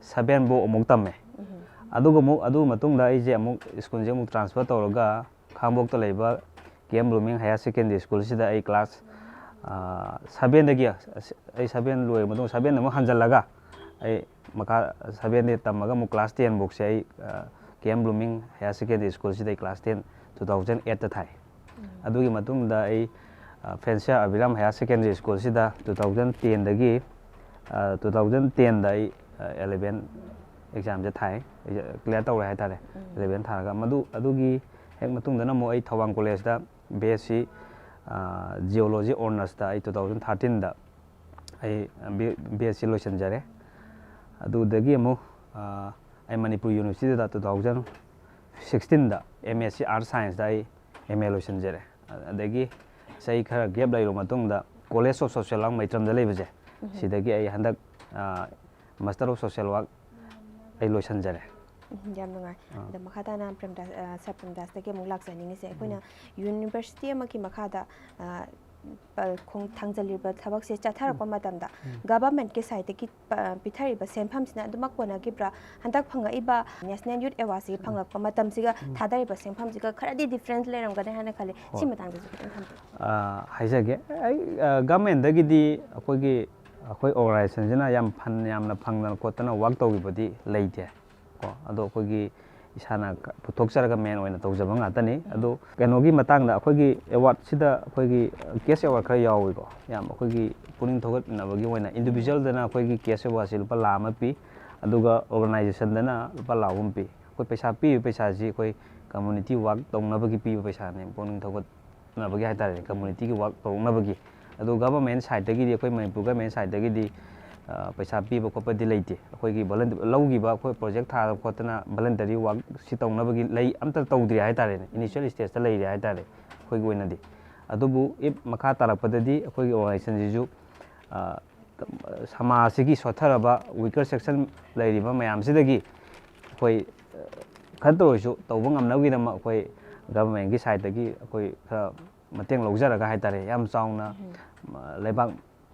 seven ꯐꯥꯎ ꯑꯃꯨꯛ ꯇꯝꯃꯦ꯫ ꯎꯝ꯫ ꯑꯗꯨꯒ ꯑꯃꯨꯛ, ꯑꯗꯨ ꯃꯇꯨꯡꯗ ꯑꯩꯁꯦ ꯑꯃꯨꯛ school-ꯁꯦ ꯑꯃꯨꯛ transfer ꯇꯧꯔꯒ ꯈꯥꯡꯉꯕꯣꯛꯇ ꯂꯩꯕ K M Blooming Higher Secondary School-ꯁꯤꯗ ꯑꯩ class, ꯑ, seven-ꯗꯒꯤ, ꯑꯩ seven ꯂꯣꯏꯔꯕ ꯃꯇꯨꯡ seven ꯑꯃꯨꯛ ꯍꯟꯖꯜꯂꯒ ꯑꯩ ꯃꯈꯥ seven-ꯗꯒꯤ ꯇꯝꯃꯒ ꯑꯃꯨꯛ class ten ꯐꯥꯎꯁꯦ ꯑꯩ, ꯑ, K M Blooming Higher Secondary School-ꯁꯤꯗ ꯑꯩ class ten two thousand eight-ꯇ ꯊꯥꯏ꯫ ꯑꯗꯨꯒꯤ ꯃꯇꯨꯡꯗ ꯑꯩ, ꯑ, Francia Abiram Higher Secondary School-ꯁꯤꯗ two thousand ten-ꯗꯒꯤ, ꯑ, two thousand ten-ꯗ ꯑꯩ, ꯑ, eleven exam-ꯁꯦ ꯊꯥꯏ꯫ ꯑꯩ clear ꯇꯧꯔꯦ ꯍꯥꯏꯇꯥꯔꯦ꯫ ꯎꯝ꯫ Eleven ꯊꯥꯔꯒ ꯃꯗꯨ, ꯑꯗꯨꯒꯤ ꯍꯦꯛ ꯃꯇꯨꯡꯗꯅ ꯑꯃꯨꯛ ꯑꯩ ꯊꯧꯕꯥꯜ College-ꯇ B S C, ꯑ, Geology honours-ꯇ ꯑꯩ two thousand thirteen-ꯗ ꯑꯩ B-, B S C ꯂꯣꯏꯁꯤꯟꯖꯔꯦ꯫ ꯑꯗꯨꯗꯒꯤ ꯑꯃꯨꯛ, ꯑ, ꯑꯩ Manipur University-ꯗ two thousand sixteen-ꯗ M S C Earth Science-ꯇ ꯑꯩ M A ꯂꯣꯏꯁꯤꯟꯖꯔꯦ꯫ ꯑꯗꯒꯤ ꯆꯍꯤ ꯈꯔ gap ꯂꯩꯔꯕ ꯃꯇꯨꯡꯗ College of Social Work ꯃꯩꯇ꯭ꯔꯝꯗ ꯂꯩꯕꯁꯦ, ꯎꯝ꯫ ꯁꯤꯗꯒꯤ ꯑꯩ ꯍꯟꯗꯛ, ꯑ, Master of Social Work ꯑꯩ ꯂꯣꯏꯁꯤꯟꯖꯔꯦ꯫ ꯎꯝ, ꯌꯥꯝ ꯅꯨꯡꯉꯥꯏ꯫ ꯑꯥ꯫ ꯑꯗꯣ ꯃꯈꯥ ꯇꯥꯅ ꯄ꯭ꯔꯦꯝꯗꯥꯁ, ꯑ, Sir ꯄ꯭ꯔꯦꯝꯗꯥꯁꯇꯒꯤ ꯑꯃꯨꯛ ꯂꯥꯛꯆꯅꯤꯡꯉꯤꯁꯦ, ꯑꯩꯈꯣꯏꯅ university ꯑꯃꯒꯤ ꯃꯈꯥꯗ, ꯑ, ꯄ-, ꯈꯣꯡ-, ꯊꯥꯡꯖꯜꯂꯤꯕ ꯊꯕꯛꯁꯦ ꯆꯠꯊꯔꯛꯄ ꯃꯇꯝꯗ government-ꯀꯤ side-ꯇꯒꯤ ꯄ-, ꯄꯤꯊꯔꯤꯕ ꯁꯦꯟꯐꯝꯁꯤꯅ ꯑꯗꯨꯃꯛ ꯀꯣꯟꯅꯈꯤꯕ꯭ꯔꯥ? ꯍꯟꯗꯛ ꯐꯪꯉꯛꯏꯕ National Youth Award-ꯁꯤ ꯐꯪꯂꯛꯄ ꯃꯇꯝꯁꯤꯒ ꯊꯥꯗꯔꯤꯕ ꯁꯦꯟꯐꯝꯁꯤꯒ ꯈꯔꯗꯤ difference ꯂꯩꯔꯝꯒꯅꯤ ꯍꯥꯏꯅ ꯈꯜꯂꯤ꯫ ꯁꯤ ꯍꯣꯏ꯫ ꯃꯇꯥꯡꯗꯁꯨ ꯈꯤꯇꯪ ꯊꯝꯕꯤꯌꯨ꯫ ꯑ, ꯍꯥꯏꯖꯒꯦ꯫ ꯑꯩ, ꯑ, government-ꯗꯒꯤꯗꯤ ꯑꯩꯈꯣꯏꯒꯤ, ꯑꯩꯈꯣꯏ organization-ꯁꯤꯅ ꯌꯥꯝ fund ꯌꯥꯝꯅ ꯐꯪꯗꯅ ꯈꯣꯠꯇꯅ work ꯇꯧꯈꯤꯕꯗꯤ ꯂꯩꯇꯦ꯫ ꯀꯣ, ꯑꯗꯣ ꯑꯩꯈꯣꯏꯒꯤ ꯏꯁꯥꯅ ꯀ-, ꯄꯨꯊꯣꯛꯆꯔꯒ main ꯑꯣꯏꯅ ꯇꯧꯖꯕ ꯉꯥꯛꯇꯅꯤ꯫ ꯑꯗꯣ ꯀꯩꯅꯣꯒꯤ ꯃꯇꯥꯡꯗ ꯑꯩꯈꯣꯏꯒꯤ award-ꯁꯤꯗ ꯑꯩꯈꯣꯏꯒꯤ cash award ꯈꯔ ꯌꯥꯎꯏꯀꯣ꯫ ꯌꯥꯝ ꯑꯩꯈꯣꯏꯒꯤ ꯄꯨꯛꯅꯤꯡ ꯊꯧꯒꯠꯅꯕꯒꯤ ꯑꯣꯏꯅ individual-ꯗꯅ ꯑꯩꯈꯣꯏꯒꯤ cash award-ꯁꯤ ꯂꯨꯄꯥ ꯂꯥꯈ ꯑꯃ ꯄꯤ, ꯑꯗꯨꯒ organization-ꯗꯅ ꯂꯨꯄꯥ ꯂꯥꯈ ꯑꯍꯨꯝ ꯄꯤ꯫ ꯑꯩꯈꯣꯏ ꯄꯩꯁꯥ ꯄꯤꯔꯤꯕ ꯄꯩꯁꯥꯁꯤ ꯑꯩꯈꯣꯏ community work ꯇꯧꯅꯕꯒꯤ ꯄꯤꯕ ꯄꯩꯁꯥꯅꯦ, ꯄꯨꯛꯅꯤꯡ ꯊꯧꯒꯠ ꯅꯕꯒꯤ ꯍꯥꯏꯇꯥꯔꯦ, community-ꯒꯤ work ꯇꯧꯔꯛꯅꯕꯒꯤ꯫ ꯑꯗꯨ government side-ꯇꯒꯤꯗꯤ, ꯑꯩꯈꯣꯏ ꯃꯅꯤꯄꯨꯔ government side-ꯇꯒꯤꯗꯤ, ꯑ, ꯄꯩꯁꯥ ꯄꯤꯕ ꯈꯣꯠꯄꯗꯤ ꯂꯩꯇꯦ꯫ ꯑꯩꯈꯣꯏꯒꯤ volunteer, ꯂꯧꯈꯤꯕ ꯑꯩꯈꯣꯏ project ꯊꯥꯗꯅ ꯈꯣꯠꯇꯅ voluntary work-ꯁꯤ ꯇꯧꯅꯕꯒꯤ ꯂꯩ, ꯑꯝꯇ ꯇꯧꯗ꯭ꯔꯤ ꯍꯥꯏꯇꯥꯔꯦꯅꯦ, initial stage-ꯇ ꯂꯩꯔꯤ ꯍꯥꯏꯇꯥꯔꯦ ꯑꯩꯈꯣꯏꯒꯤ ꯑꯣꯏꯅꯗꯤ꯫ ꯑꯗꯨꯕꯨ if ꯃꯈꯥ ꯇꯥꯔꯛꯄꯗꯗꯤ ꯑꯩꯈꯣꯏꯒꯤ organizationꯁꯤꯁꯨ, ꯑ, ꯁꯃꯥꯖꯁꯤꯒꯤ ꯁꯣꯠꯊꯔꯕ weaker section ꯂꯩꯔꯤꯕ ꯃꯌꯥꯝꯁꯤꯗꯒꯤ ꯑꯩꯈꯣꯏ, ꯑ, ꯈꯔꯇ ꯑꯣꯏꯔꯁꯨ ꯇꯧꯕ ꯉꯝꯅꯕꯒꯤꯗꯃꯛ ꯑꯩꯈꯣꯏ governmentꯀꯤ sideꯇꯒꯤ ꯑꯩꯈꯣꯏ ꯈꯔ ꯃꯇꯦꯡ ꯂꯧꯖꯔꯒ ꯍꯥꯏꯇꯥꯔꯦ, ꯌꯥꯝ ꯆꯥꯎꯅ, ꯎꯝ꯫ ꯑ, ꯂꯩꯕꯥꯛ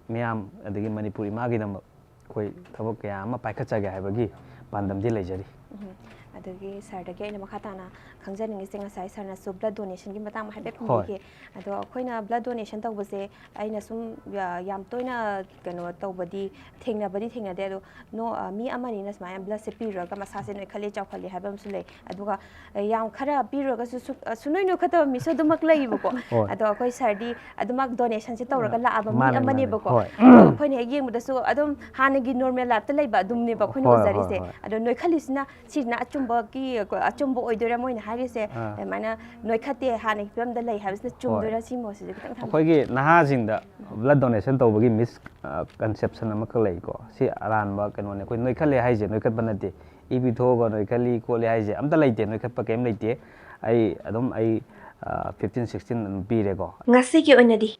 ꯃꯤꯌꯥꯝ ꯑꯗꯒꯤ ꯃꯅꯤꯄꯨꯔ ꯏꯃꯥꯒꯤꯗꯃꯛ ꯑꯩꯈꯣꯏ ꯊꯕꯛ ꯀꯌꯥ ꯑꯃ ꯄꯥꯏꯈꯠꯆꯒꯦ ꯍꯥꯏꯕꯒꯤ ꯄꯥꯟꯗꯝꯗꯤ ꯂꯩꯖꯔꯤ꯫ ꯎꯝ꯫ ꯑꯗꯒꯤ sirꯗꯒꯤ ꯑꯩꯅ ꯃꯈꯥ ꯇꯥꯅ ꯈꯪꯖꯅꯤꯡꯉꯤꯁꯦ, ꯉꯁꯥꯏ sirꯅꯁꯨ blood donationꯒꯤ ꯃꯇꯥꯡ ꯍꯥꯏꯐꯦꯠ ꯍꯣꯏ꯫ ꯄꯟꯕꯤꯈꯤ꯫ ꯑꯗꯣ ꯑꯩꯈꯣꯏꯅ blood donation ꯇꯧꯕꯁꯦ ꯑꯩꯅ ꯁꯨꯝ ꯌꯥ-, ꯌꯥꯝ ꯇꯣꯏꯅ ꯀꯩꯅꯣ ꯇꯧꯕꯗꯤ ꯊꯦꯡꯅꯕꯗꯤ ꯊꯦꯡꯅꯗꯦ꯫ ꯑꯗꯣ ꯅꯣ-, ꯑ, ꯃꯤ ꯑꯃꯅꯤꯅ ꯁꯨꯃꯥꯏꯅ bloodꯁꯦ ꯄꯤꯔꯨꯔꯒ ꯃꯁꯥꯁꯦ ꯅꯣꯏꯈꯠꯂꯤ, ꯆꯥꯎꯈꯠꯂꯤ ꯍꯥꯏꯕ ꯑꯃꯁꯨ ꯂꯩ꯫ ꯑꯗꯨꯒ, ꯑ, ꯌꯥꯝ ꯈꯔ ꯄꯤꯔꯨꯔꯒꯁꯨ ꯁꯨ-, ꯑ, ꯁꯨꯡꯅꯣꯏ ꯅꯣꯏꯈꯠꯇꯕ ꯃꯤꯁꯨ ꯑꯗꯨꯃꯛ ꯂꯩꯌꯦꯕꯀꯣ꯫ ꯍꯣꯏ꯫ ꯑꯗꯣ ꯑꯩꯈꯣꯏ sirꯗꯤ ꯑꯗꯨꯃꯛ donationꯁꯦ ꯇꯧꯔꯒ ꯂꯥꯛꯑꯕ ꯃꯤ ꯃꯥꯅꯦ, ꯃꯥꯅꯦ꯫ ꯑꯃꯅꯦꯕꯀꯣ꯫ ꯍꯣꯏ꯫ ꯑꯗꯣ ꯑꯩꯈꯣꯏꯅ ꯍꯦꯛ ꯌꯦꯡꯕꯗꯁꯨ ꯑꯗꯨꯝ ꯍꯥꯟꯅꯒꯤ normal lifeꯇ ꯂꯩꯕ ꯑꯗꯨꯝꯅꯦꯕ ꯑꯩꯈꯣꯏꯅ ꯍꯣꯏ, ꯍꯣꯏ, ꯎꯖꯔꯤꯁꯦ꯫ ꯍꯣꯏ꯫ ꯑꯗꯣ ꯅꯣꯏꯈꯠꯂꯤꯁꯤꯅ, ꯁꯤꯁꯤꯅ ꯑꯆꯨꯝꯕꯒꯤ, ꯑꯆꯨꯝꯕ ꯑꯣꯏꯗꯣꯏꯔꯥ ꯃꯣꯏꯅ ꯍꯥꯏꯔꯤꯁꯦ? ꯑꯥ꯫ ꯑꯗꯨꯃꯥꯏꯅ ꯅꯣꯏꯈꯠꯇꯦ, ꯍꯥꯟꯅꯒꯤ ꯐꯤꯕꯝꯗ ꯂꯩ ꯍꯥꯏꯕꯁꯤꯅ ꯍꯣꯏ꯫ ꯆꯨꯝꯗꯣꯏꯔꯥ? ꯁꯤ ꯃꯣꯠꯁꯤꯁꯨ ꯈꯤꯇꯪ ꯊꯝꯕꯤꯌꯨ꯫ ꯑꯩꯈꯣꯏꯒꯤ ꯅꯍꯥꯁꯤꯡꯗ blood donation ꯇꯧꯕꯒꯤ mis-, ꯑ, conception ꯑꯃꯈꯛ ꯂꯩꯀꯣ꯫ ꯁꯤ ꯑꯔꯥꯟꯕ ꯀꯩꯅꯣꯅꯦ꯫ ꯑꯩꯈꯣꯏ ꯅꯣꯏꯈꯠꯂꯦ ꯍꯥꯏꯁꯦ ꯅꯣꯏꯈꯠꯄ ꯅꯠꯇꯦ꯫ ꯏ ꯄꯤꯊꯣꯛꯑꯒ ꯅꯣꯏꯈꯠꯂꯤ ꯈꯣꯠꯂꯤ ꯍꯥꯏꯁꯦ ꯑꯝꯇ ꯂꯩꯇꯦ꯫ ꯅꯣꯏꯈꯠꯄ ꯀꯩꯝ ꯂꯩꯇꯦ꯫ ꯑꯩ ꯑꯗꯨꯝ ꯑꯩ, ꯑ, fifteen sixteen ꯑꯗꯨꯝ ꯄꯤꯔꯦꯀꯣ꯫ ꯉꯁꯤꯒꯤ ꯑꯣꯏꯅꯗꯤ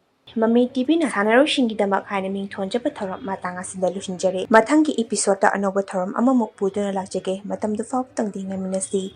ꯃꯃꯤ ꯇꯤꯚꯤꯅ ꯁꯥꯟꯅꯔꯣꯏꯁꯤꯡꯒꯤꯗꯃꯛ ꯍꯥꯏꯅ ꯃꯤꯡꯊꯣꯟꯖꯕ ꯊꯧꯔꯝ ꯃꯇꯥꯡ ꯑꯁꯤꯗ ꯂꯣꯏꯁꯤꯟꯖꯔꯦ꯫ ꯃꯊꯪꯒꯤ episodeꯇ ꯑꯅꯧꯕ ꯊꯧꯔꯝ ꯑꯃꯃꯨꯛ ꯄꯨꯗꯨꯅ ꯂꯥꯛꯆꯒꯦ꯫ ꯃꯇꯝꯗꯨ ꯐꯥꯎꯕꯇꯪꯗꯤ ꯉꯥꯏꯃꯤꯟꯅꯁꯤ꯫